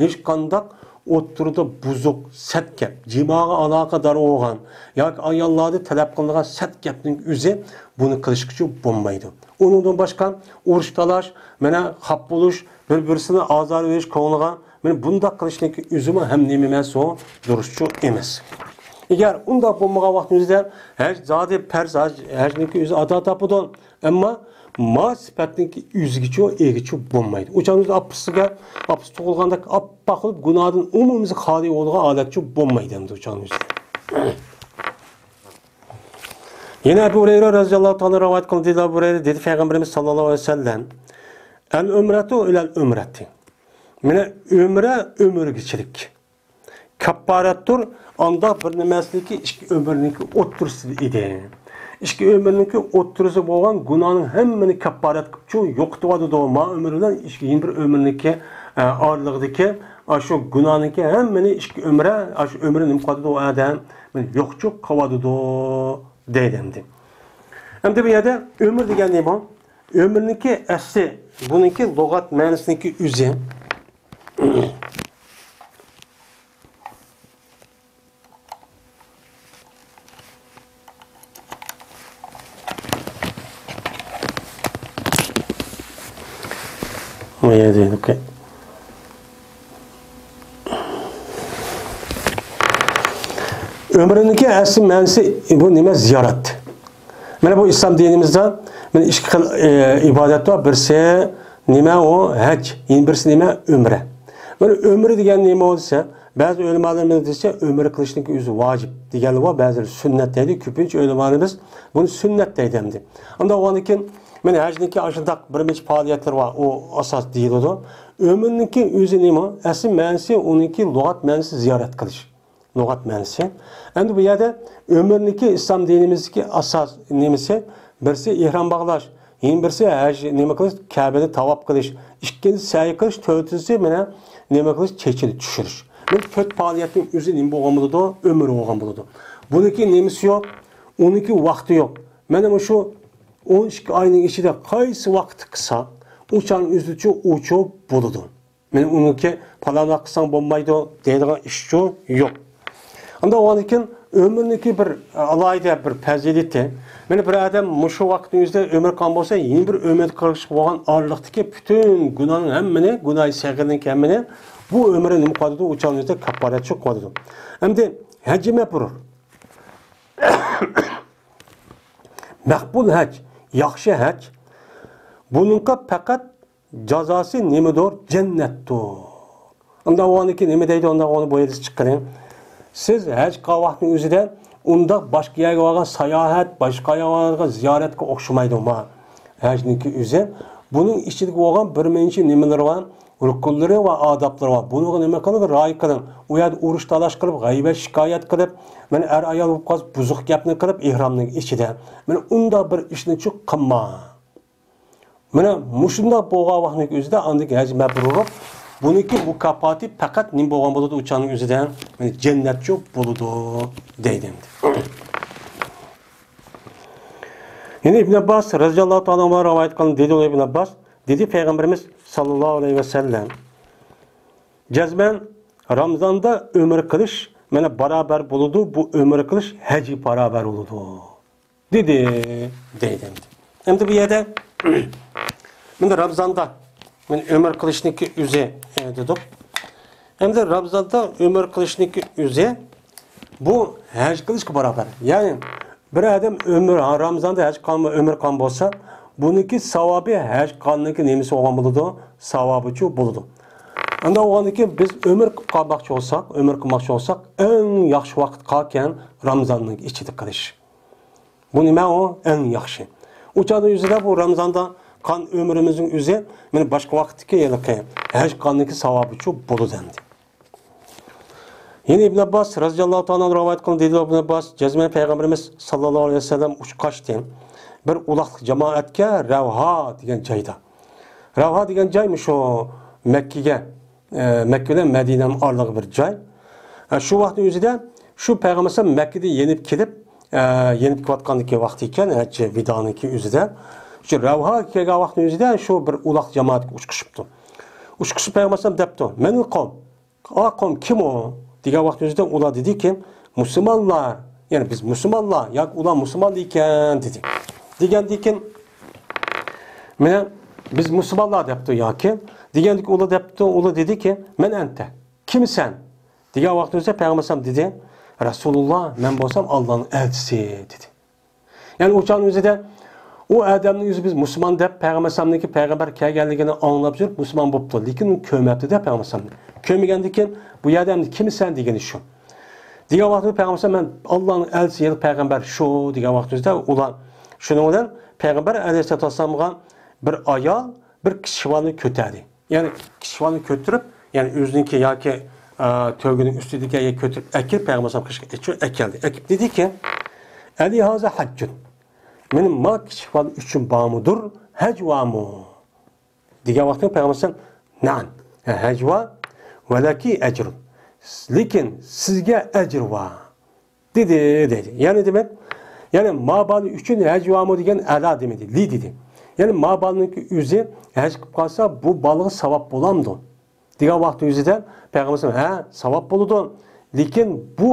ھېچقانداق ئوتتۇرىدا بۇزۇق، سەت گەپ، جىماغا ئالاقىدار بولغان ياكى ئاياللاردىن تەلەپ قىلىنغان سەت گەپنىڭ ئۆزى بۇنى قىلىشقىچۇ بولمايدۇ. ئۇنىڭدىن باشقا ئۇرۇش تالاش، مانا خاپا بولۇش، بىر-بىرسىنى ئازار بېرىش كۆڭلىگە، مانا بۇنداق قىلىشنىڭكى ئۆزىمۇ ھەم نېمە ئەمەس، ئۇ دۇرۇسچۇ ئەمەس. ئەگەر ئۇنداق بولمىغان ۋاقتىمىزدا ھەج زادى پەرز، ھەج، ھەجنىڭكى ئۆزى ئادا تاپىدۇ. ئەمما ما سۈپەتنىڭكى ئۆزىگىچۇ، ئىگىچۇ بولمايدۇ. ئۇ چاغدا ئۆزى ئاپىسىگە، ئاپىسى تۇغۇلغاندەك ئاپئاق بولۇپ، گۇناھىدىن ئومۇمىي خالىي بولىدىغان ھالەتچۇ بولمايدۇ ئەمدى ئۇ چاغدا ئۆزى. يەنە ئەبۇ ھۇرەيرە رەزىياللاھۇ تائالا رىۋايەت قىلدى، دەيدۇ ئەبۇ ھۇرەيرە، دېدى پەيغەمبىرىمىز ساللاللاھۇ ئەلەيھى ۋەسەللەم، ئەل ئۆمرەتۇ ئىلەل ئۆمرەتى. مانا ئۆمرە ئۆمرىگىچىلىك. كاپپارەتتۇر، ئاندا بىر نېمەسىنىڭكى ئىككى ئۆمرىنىڭكى ئوتتۇرىسىدا ئىدى. ئىككى ئۆمرىنىڭكى ئوتتۇرىسى بولغان گۇناھنىڭ ھەممىنى كاپپارەت قىلىپچۇ يوقىتىۋاتىدۇ. ما ئۆمرى بىلەن ئىككى، يەنە بىر ئۆمرىنىڭكى، ئە، ئارىلىقىدىكى، ئاشۇ گۇناھنىڭكى ھەممىنى ئىككى ئۆمرە، ئاشۇ ئۆمرى نېمە قىلىدۇ ئۇ ئادەم؟ يوقچۇ قىلىۋاتىدۇ دەيدۇ ئەمدى. ئەمدى بۇ يەردە ئۆمۈر دېگەن نېمە؟ ئۆمۈرنىڭكى ئەسلى، بۇنىڭكى لۇغەت مەنىسىنىڭكى ئۆزى. ئۆمرىنىڭكى ئەسلى مەنىسى بۇ نېمە؟ زىيارەت. مانا بۇ ئىسلام دىنىمىزدا مانا ئىككى خىل، ئى، ئىبادەت بار. بىرسى نېمە؟ ئۇ ھەج. يەنە بىرسى نېمە؟ ئۆمرە. مانا ئۆمرە دېگەن نېمە بولسا، بەزى ئۆلىمالىرىمىز دېسە، ئۆمرە قىلىشنىڭكى ئۆزى ۋاجىپ دېگەنلەر بار، بەزىلەر سۈننەت دەيدۇ. كۆپىنچە ئۆلىمالىرىمىز بۇنى سۈننەت دەيدۇ ئەمدى. ئانداق بولغاندىن كېيىن، مانا ھەجنىڭكى ئاشۇنداق بىر نەچچە پائالىيەتلىرى بار، ئۇ ئاساس دېيىلىدۇ. ئۆمرىنىڭكى ئۆزى نېمە؟ ئەسلى مەنىسى، ئۇنىڭكى لۇغەت مەنىسى زىيارەت قىلىش. لۇغەت مەنىسى. ئەمدى بۇ يەردە ئۆمرىنىڭكى ئىسلام دىنىمىزدىكى ئاساس نېمىسى؟ بىرسى ئېھرام باغلاش، يەنە بىرسى ھەج نېمە قىلىش، كەبىنى تاۋاپ قىلىش، ئىككىنچىسى سەي قىلىش، تۆتىنچىسى مانا نېمە قىلىش، چېچىنى چۈشۈرۈش. بۇ تۆت پائالىيەتنىڭ ئۆزى نېمە بولغان بولىدۇ؟ ئۆمرە بولغان بولىدۇ. بۇنىڭكى نېمىسى يوق؟ ئۇنىڭكى ۋاقتى يوق. مانا مۇشۇ ئون ئىككى ئاينىڭ ئىچىدە قايسى ۋاقىتتا قىلساق، ئۇ چاغنىڭ ئۆزىچۇ ئۇچۇ بولىدۇ. مانا ئۇنىڭكى پالانراق قىلساڭ بولمايدۇ دەيدىغان ئىشچۇ يوق. ئانداق بولغاندىن كېيىن ئۆمۈرنىڭكى بىر ئالاھىدە بىر پەزىلىتى. مانا بىر ئادەم مۇشۇ ۋاقىتنىڭ ئۆزىدە ئۆمرە قىلغان بولسا، يەنە بىر ئۆمرە قىلىشقا بولغان ئارىلىقتىكى پۈتۈن گۇناھنىڭ ھەممىنى، گۇناھى سەغىرنىڭكى ھەممىنى بۇ ئۆمرە نېمە قىلىۋاتىدۇ؟ ئۇ چاغنىڭ ئۆزىدە كاپپارەتچۇ قىلىۋاتىدۇ. ئەمدى ھەججى مەبرۇر. مەقبۇل ھەج، ياخشى ھەج. بۇنىڭغا پەقەت جازاسى نېمىدۇر؟ جەننەتتۇر. ئۇنداق بولغاندىكىن نېمە دەيدۇ؟ ئۇنداق بولغاندا بۇ ھەدىسكە چىقىرىڭ. سىز ھەج قىلغان ۋاقتىنىڭ ئۆزىدە ئۇنداق باشقا يەرگە بارغان ساياھەت، باشقا يەرگە بارغان زىيارەتكە ئوخشىمايدۇ ما. ھەجنىڭكى ئۆزى. بۇنىڭ ئىچىدىكى بولغان بىر نەچچە نېمىلىرى بار، رۇكۇنلىرى ۋە ئادابلىرى بار. بۇنىڭغا نېمە قىلىڭ؟ رىئايە قىلىڭ. ئۇ يەردە ئۇرۇش تالاش قىلىپ، غەيۋەت شىكايەت قىلىپ، مانا ئەر ئايال بولۇپ قالسا بۇزۇق گەپنى قىلىپ ئېھرامنىڭ ئىچىدە. مانا ئۇنداق بىر ئىشنىچۇ قىلما. مانا مۇشۇنداق بولغان ۋاقىتنىڭ ئۆزىدە ئاندىن كېيىن ھەج مەبرۇر بولۇپ، بۇنىڭكى مۇكاپاتى پەقەت نېمە بولغان بولىدۇ؟ ئۇ چاغنىڭ ئۆزىدە، مانا جەننەتچۇ بولىدۇ دەيدۇ ئەمدى. يەنە ئىبن ئابباس رەزىياللاھۇ تائالا ئەنھۇ رىۋايەت قىلىندى، دېدى ئىبن ئابباس، دېدى پەيغەمبىرىمىز ساللاللاھۇ ئەلەيھى ۋەسەللەم، جەزمەن رامىزاندا ئۆمرە قىلىش مانا باراۋەر بولىدۇ، بۇ ئۆمرە قىلىش ھەجگە باراۋەر بولىدۇ. دېدى، دەيدۇ ئەمدى. ئەمدى بۇ يەردە، مانا رامىزاندا، مانا ئۆمرە قىلىشنىڭكى ئۆزى، ئە، دېدۇق. ئەمدى رامىزاندا ئۆمرە قىلىشنىڭكى ئۆزى، بۇ ھەج قىلىشقا باراۋەر. يەنى، بىر ئادەم ئۆمرە، رامىزاندا ھەج قىلما، ئۆمرە قىلغان بولسا، بۇنىڭكى ساۋابى ھەج قىلغاننىڭكى نېمىسى بولغان بولىدۇ؟ ساۋابىچۇ بولىدۇ. ئانداق بولغاندىن كېيىن بىز ئۆمرە قىلىپ قالماقچى بولساق، ئۆمرە قىلماقچى بولساق، ئەڭ ياخشى ۋاقىت قالكەن رامىزاننىڭ ئىچىدە قىلىش. بۇ نېمە ئۇ؟ ئەڭ ياخشى. ئۇ چاغدا ئۆزىدە بۇ رامىزاندا قىلغان ئۆمرىمىزنىڭ ئۆزى، مانا باشقا ۋاقىتتىكى ھېلىقى ھەج قىلغاننىڭكى ساۋابىچۇ بولىدۇ ئەمدى. يەنە ئىبن ئابباس رەزىياللاھۇ تائالا ئەنھۇ رىۋايەت قىلىندى، دېدى ئىبن ئابباس، جەزمەن پەيغەمبىرىمىز ساللاللاھۇ ئەلەيھى ۋەسەللەم ئۇچقاچتى بىر ئۇلاقلىق جامائەتكە رەۋھا دېگەن جايدا. رەۋھا دېگەن جاي مۇشۇ مەككىگە ئە، مەككە بىلەن مەدىنەنىڭ ئارىلىقى بىر جاي. ئە، شۇ ۋاقىتنىڭ ئۆزىدە شۇ پەيغەمبەر ئەلەيھىسسالام مەككىدىن يېنىپ كېلىپ، ئە، يېنىپ كېلىۋاتقاندىكى ۋاقتى ئىكەن، ھەججى ۋىدانىڭكى ئۆزىدە. شۇ رەۋھاغا كەلگەن ۋاقىتنىڭ ئۆزىدە شۇ بىر ئۇلاق جامائەتكە ئۇچقۇشۇپتۇ. ئۇچقۇشۇپ پەيغەمبەر ئەلەيھىسسالام دەپتۇ، مەنىل قەۋم؟ ئا قوم كىم ئۇ؟ دېگەن ۋاقتىمىزدا ئۇلار دېدىكى، مۇسۇلمانلار، يەنى بىز مۇسۇلمانلار ياكى ئۇلار مۇسۇلمان ئىكەن دېدى. دېگەندىكىن، مانا بىز مۇسۇلمانلار دەپتۇ ياكى، دېگەندىكى ئۇلار دەپتۇ، ئۇلار دېدىكى، مەن ئەنتە، كىمسەن؟ دېگەن ۋاقتىمىزدا پەيغەمبەر ئەلەيھىسسالام دېدى، رەسۇلۇللا، مەن بولسام ئاللانىڭ ئەلچىسى دېدى. يەنى ئۇ چاغنىڭ ئۆزىدە ئۇ ئادەمنىڭ ئۆزى بىز مۇسۇلمان دەپ پەيغەمبەر ئەلەيھىسسالامنىڭكى پەيغەمبەر كەلگەنلىكىنى ئاڭلاپ يۈرۈپ مۇسۇلمان بوپتۇ. لېكىن ئۇ كۆرمەپتۇ-دە پەيغەمبەر ئەلەيھىسسالامنى. كۆرمىگەندىكىن بۇ يەردە ئەمدى كىمسەن دېگىنى شۇ. دېگەن ۋاقتىدا پەيغەمبەر ئەلەيھىسسالام مەن ئاللانىڭ ئەلچىسى يا پەيغەمبەر شۇ دېگەن ۋاقتىمىزدا ئۇلار شۇنىڭ بىلەن پەيغەمبەر ئەلەيھىسسالاتۇ ۋەسسالامغا بىر ئايال بىر كىچىك بالىنى كۆتەردى. يەنى كىچىك بالىنى كۆتۈرۈپ، يەنى ئۆزىنىڭكى ياكى، ئا، تۆگىنىڭ ئۈستىدىكى يەرگە كۆتۈرۈپ ئەكىرىپ پەيغەمبەر ئەلەيھىسسالام قېشىغا ئەكىرىپ ئەكەلدى. ئەكىرىپ دېدىكى، ئەلى ھازا ھەججۇن. مېنىڭ ما كىچىك بالام ئۈچۈن بارمىدۇر؟ ھەج بارمۇ؟ دېگەن ۋاقتىدا پەيغەمبەر ئەلەيھىسسالام، نەئەم، ھەج بار، ۋەلەكى ئەجرۇن. لېكىن سىزگە ئەجىر بار. دېدى، دەيدۇ. يەنى دېمەك، يەنى ما بالىنىڭ ئۈچۈن ھەج بارمۇ دېگەن ئەلا دېمىدى، لى دېدى. يەنى ما بالىنىڭكى ئۆزى ھەج قىلىپ قالسا، بۇ بالىغا ساۋاب بولامدۇ؟ دېگەن ۋاقىت يۈزىدە پەيغەمبەر ھە، ساۋاب بولىدۇ. لېكىن بۇ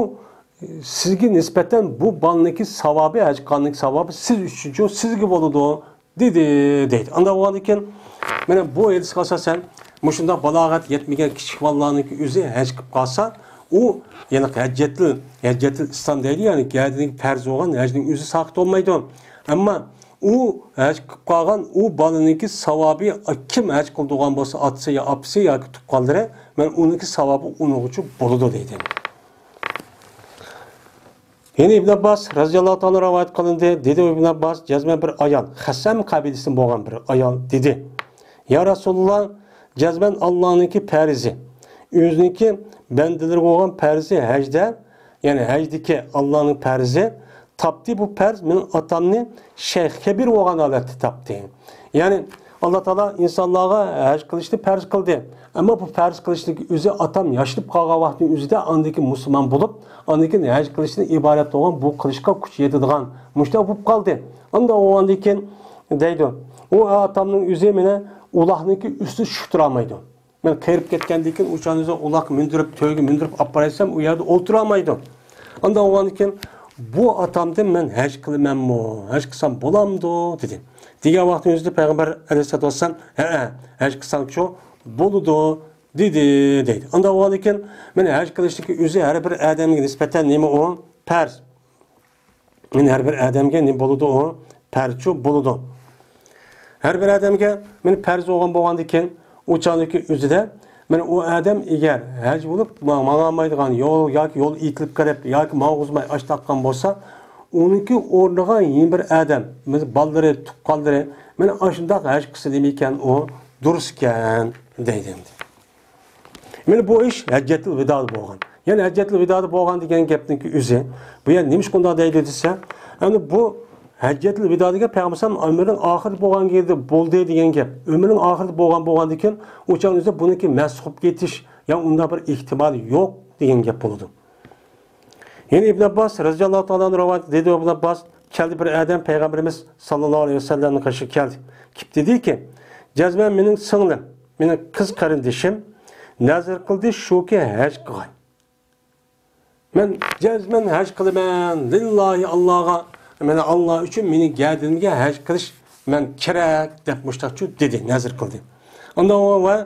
سىزگە نىسبەتەن بۇ بالىنىڭكى ساۋابى، ھەج قىلغاننىڭكى ساۋابى سىز ئۈچۈنچۇ، سىزگە بولىدۇ. دېدى، دەيدۇ. ئانداق بولغاندىكىن، مانا بۇ ھەدىسكە ئاساسەن، مۇشۇنداق بالاغەت يەتمىگەن كىچىك بالىلارنىڭكى ئۆزى ھەج قىلىپ قالسا، ئۇ، يەنى ھەججەتىل، ھەججەتىل ئىسلام دەيدۇ، يەنى گەدىنىگە پەرز بولغان ھەجنىڭ ئۆزى ساقىت بولمايدۇ. ئەمما ئۇ ھەج قىلىپ قالغان ئۇ بالىنىڭكى ساۋابى، كىم ھەج قىلدۇرغان بولسا، ئاتىسى يا ئاپىسى ياكى تۇغقانلىرى، مانا ئۇنىڭكى ساۋابى ئۇنىڭغىچۇ بولىدۇ، دەيدۇ. يەنە ئىبن ئابباس رەزىياللاھۇ تائالا رىۋايەت قىلىندى. دېدى ئىبن ئابباس، جەزمەن بىر ئايال، خەسەم قەبىلىسىدىن بولغان بىر ئايال دېدى، يا رەسۇلۇللا، جەزمەن ئاللانىڭكى پەرىزى، ئۆزىنىڭكى بەندىلىرىگە بولغان پەرىزى ھەجدە، يەنى ھەجدىكى ئاللانىڭ پەرىزى، تاپتى بۇ پەرز مېنىڭ ئاتامنى شەيخ كەبىر بولغان ھالەتتە تاپتى. يەنى، ئاللا تائالا ئىنسانلارغا ھەج قىلىشنى پەرز قىلدى. ئەمما بۇ پەرز قىلىشنىڭ ئۆزى ئاتام ياشىنىپ قالغان ۋاقتىنىڭ ئۆزىدە ئاندىن كېيىن مۇسۇلمان بولۇپ، ئاندىن كېيىن ھەج قىلىشتىن ئىبارەت بولغان بۇ قىلىشقا كۈچ يېتىدىغان مۇشۇنداق بولۇپ قالدى. ئانداق بولغاندىن كېيىن دەيدۇ، ئۇ ئاتامنىڭ ئۆزى مېنى ئۇلاقنىڭكى ئۈستىدە چۈشۈپ تۇرالمايدۇ. مەن قېرىپ كەتكەندىن كېيىن ئۇ چاغنىڭ ئۆزىدە ئۇلاققا مىندۈرۈپ، تۆگە مىندۈرۈپ ئاپپارايسام، ئۇ يەردە ئولتۇرالمايدۇ. ئانداق بولغاندىن كېيىن، بۇ ئاتامدىن مەن ھەج قىلىمەنمۇ، ھەج قىلسام بولامدۇ؟ دېدى. دېگەن ۋاقتىنىڭ ئۆزىدە پەيغەمبەر ئەلەيھىسسالاتۇ ۋەسسالام، ھەئە، ھەج قىلساڭچۇ بولىدۇ، دېدى، دەيدۇ. ئانداق بولغاندىن كېيىن، مانا ھەج قىلىشنىڭكى ئۆزى ھەر بىر ئادەمگە نىسبەتەن نېمە ئۇ؟ پەرز. مانا ھەر بىر ئادەمگە نېمە بولىدۇ ئۇ؟ پەرزچۇ بولىدۇ. ھەر بىر ئادەمگە مانا پەرز بولغان بولغاندىن كېيىن، ئۇ چاغدىكى ئۆزىدە، مانا ئۇ ئادەم ئەگەر ھەج بولۇپ ما-، ماڭالمايدىغان يول ياكى يول ئېتىلىپ قېلىپ ياكى ماڭغۇزماي ئاچ تارتقان بولسا، ئۇنىڭكى ئورنىغا يەنە بىر ئادەم، مانا بالىلىرى، تۇغقانلىرى، مانا ئاشۇنداق ھەج قىلسا نېمىكەن ئۇ؟ دۇرۇسكەن، دەيدۇ ئەمدى. مانا بۇ ئىش ھەججەتۇل ۋىدادا بولغان. يەنى ھەججەتۇل ۋىدادا بولغان دېگەن گەپنىڭكى ئۆزى، بۇ يەنى نېمىشقا ئۇنداق دەيدۇ دېسە، يەنى بۇ ھەججەتۇل ۋىدا دېگەن پەيغەمبەر ئەلەيھىسسالام ئۆمرىنىڭ ئاخىرىدا بولغان يېرىدە بولدى دېگەن گەپ. ئۆمرىنىڭ ئاخىرىدا بولغان بولغاندىن كېيىن، ئۇ چاغنىڭ ئۆزىدە بۇنىڭكى مەنسۇخ بولۇپ كېتىش يا ئۇنداق بىر ئېھتىمال يوق دېگەن گەپ بولىدۇ. يەنە ئىبن ئابباس رەزىياللاھۇ تائالا ئەنھۇ رىۋايەت دېدى، ئىبن ئابباس كەلدى، بىر ئادەم پەيغەمبىرىمىز ساللاللاھۇ ئەلەيھى ۋەسەللەمنىڭ قېشىغا كەلدى. كېلىپ دېدىكى، جەزمەن مېنىڭ سىڭلىم، مېنىڭ قىز قېرىندىشىم نەزىر قىلدى، شۇكى ھەج قىلغاي. مەن جەزمەن ھەج قىلىمەن، لىللاھى، ئاللاغا، مانا ئاللا ئۈچۈن مېنىڭ گەدىنىمگە ھەج قىلىش مەن كېرەك، دەپ مۇشتاقچۇ دېدى، نەزىر قىلدى. ئاندىن ۋە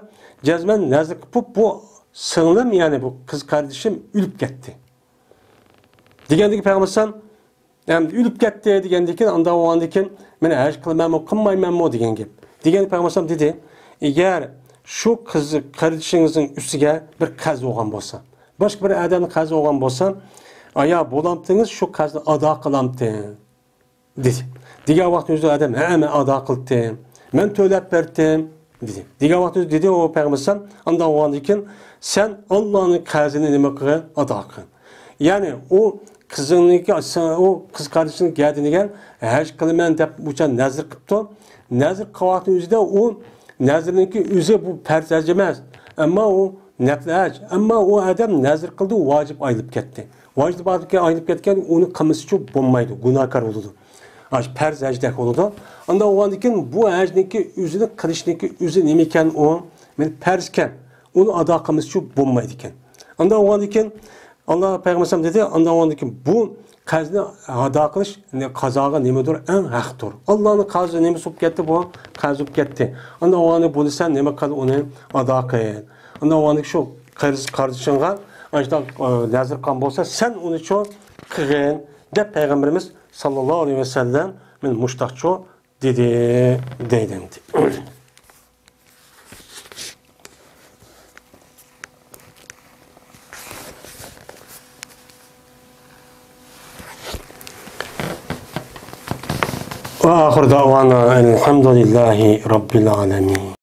جەزمەن نەزىر قىلىپ بۇ سىڭلىم، يەنى بۇ قىز قېرىندىشىم ئۆلۈپ كەتتى. دېگەندىكى پەيغەمبەر ئەلەيھىسسالام، ئەمدى ئۆلۈپ كەتتى دېگەندىن كېيىن، ئانداق بولغاندىن كېيىن، مانا ھەج قىلىمەنمۇ، قىلمايمەنمۇ دېگەن گەپ. دېگەندە پەيغەمبەر ئەلەيھىسسالام دېدى، ئەگەر شۇ قىز قېرىندىشىڭىزنىڭ ئۈستىگە بىر قەرز بولغان بولسا، باشقا بىر ئادەمنىڭ قەرزى بولغان بولسا، ئايا بولامتىڭىز شۇ قەرزنى ئادا قىلامتىڭ؟ دېدى. دېگەن ۋاقىتتا ئۆزى ئادەم، ھە، مەن ئادا قىلدىم، مەن تۆلەپ بەردىم، دېدى. دېگەن ۋاقىتتا ئۆزى دېدى، ئۇ پەيغەمبەر ئەلەيھىسسالام، ئانداق بولغاندىن كېيىن سەن ئاللانىڭ قەرزىنى نېمە قىلغىن؟ ئادا قىلغىن. يەنى ئۇ قىزىڭنىڭكى، ئۇ قىز قارىدىشىنىڭ گەدىنىگە ھەج قىلىمەن دەپ بۇچە نەزىر قىپتۇ. نەزىر قىلغان ئۆزىدە ئۇ نەزىرنىڭكى ئۆزى بۇ پەرز ھەج ئەمەس. ئەمما ئۇ نەپلى ھەج. ئەمما ئۇ ئادەم نەزىر قىلدى، ۋاجىپ ئايلىپ كەتتى. ۋاجىپ ئايلىپ كەتكەن، ئۇنى قىلمىسىچۇ بولمايدۇ، گۇناھكار بولىدۇ. ئاشۇ پەرز ھەجدەك بولىدۇ. ئانداق بولغاندىن كېيىن بۇ ھەجنىڭكى ئۆزىنى قىلىشنىڭكى ئۆزى نېمىكەن ئۇ؟ مانا پەرزكەن. ئۇنى ئادا قىلمىسىچۇ بولمايدىكەن. ئاندا بولغاندىن كېيىن، ئاللا پەيغەمبەر ئەلەيھىسسالام دېدى، ئاندا بولغاندىن كېيىن بۇ قەرزنى ئادا قىلىش، يەنى قازاغا نېمىدۇر ئەڭ ھەقتۇر. ئاللانىڭ قەرزى نېمىسى بولۇپ كەتتى بۇ؟ قەرز بولۇپ كەتتى. ئاندا بولغاندىن كېيىن بۇنى سەن نېمە قىل، ئۇنى ئادا قىل. ئاندا بولغاندىن كېيىن شۇ قەرز قارزىشىڭغا ئاشۇنداق، ئە، نەزىر قىلغان بولسا، سەن ئۇنى شۇ قىلغىن، دەپ پەيغەمبىرىمىز ساللاللاھۇ ئەلەيھى ۋەسەللەم مەن مۇشتاقچۇ دېدى، دەيدۇ ئەمدى. وآخر دعوانا أن الحمد لله رب العالمين.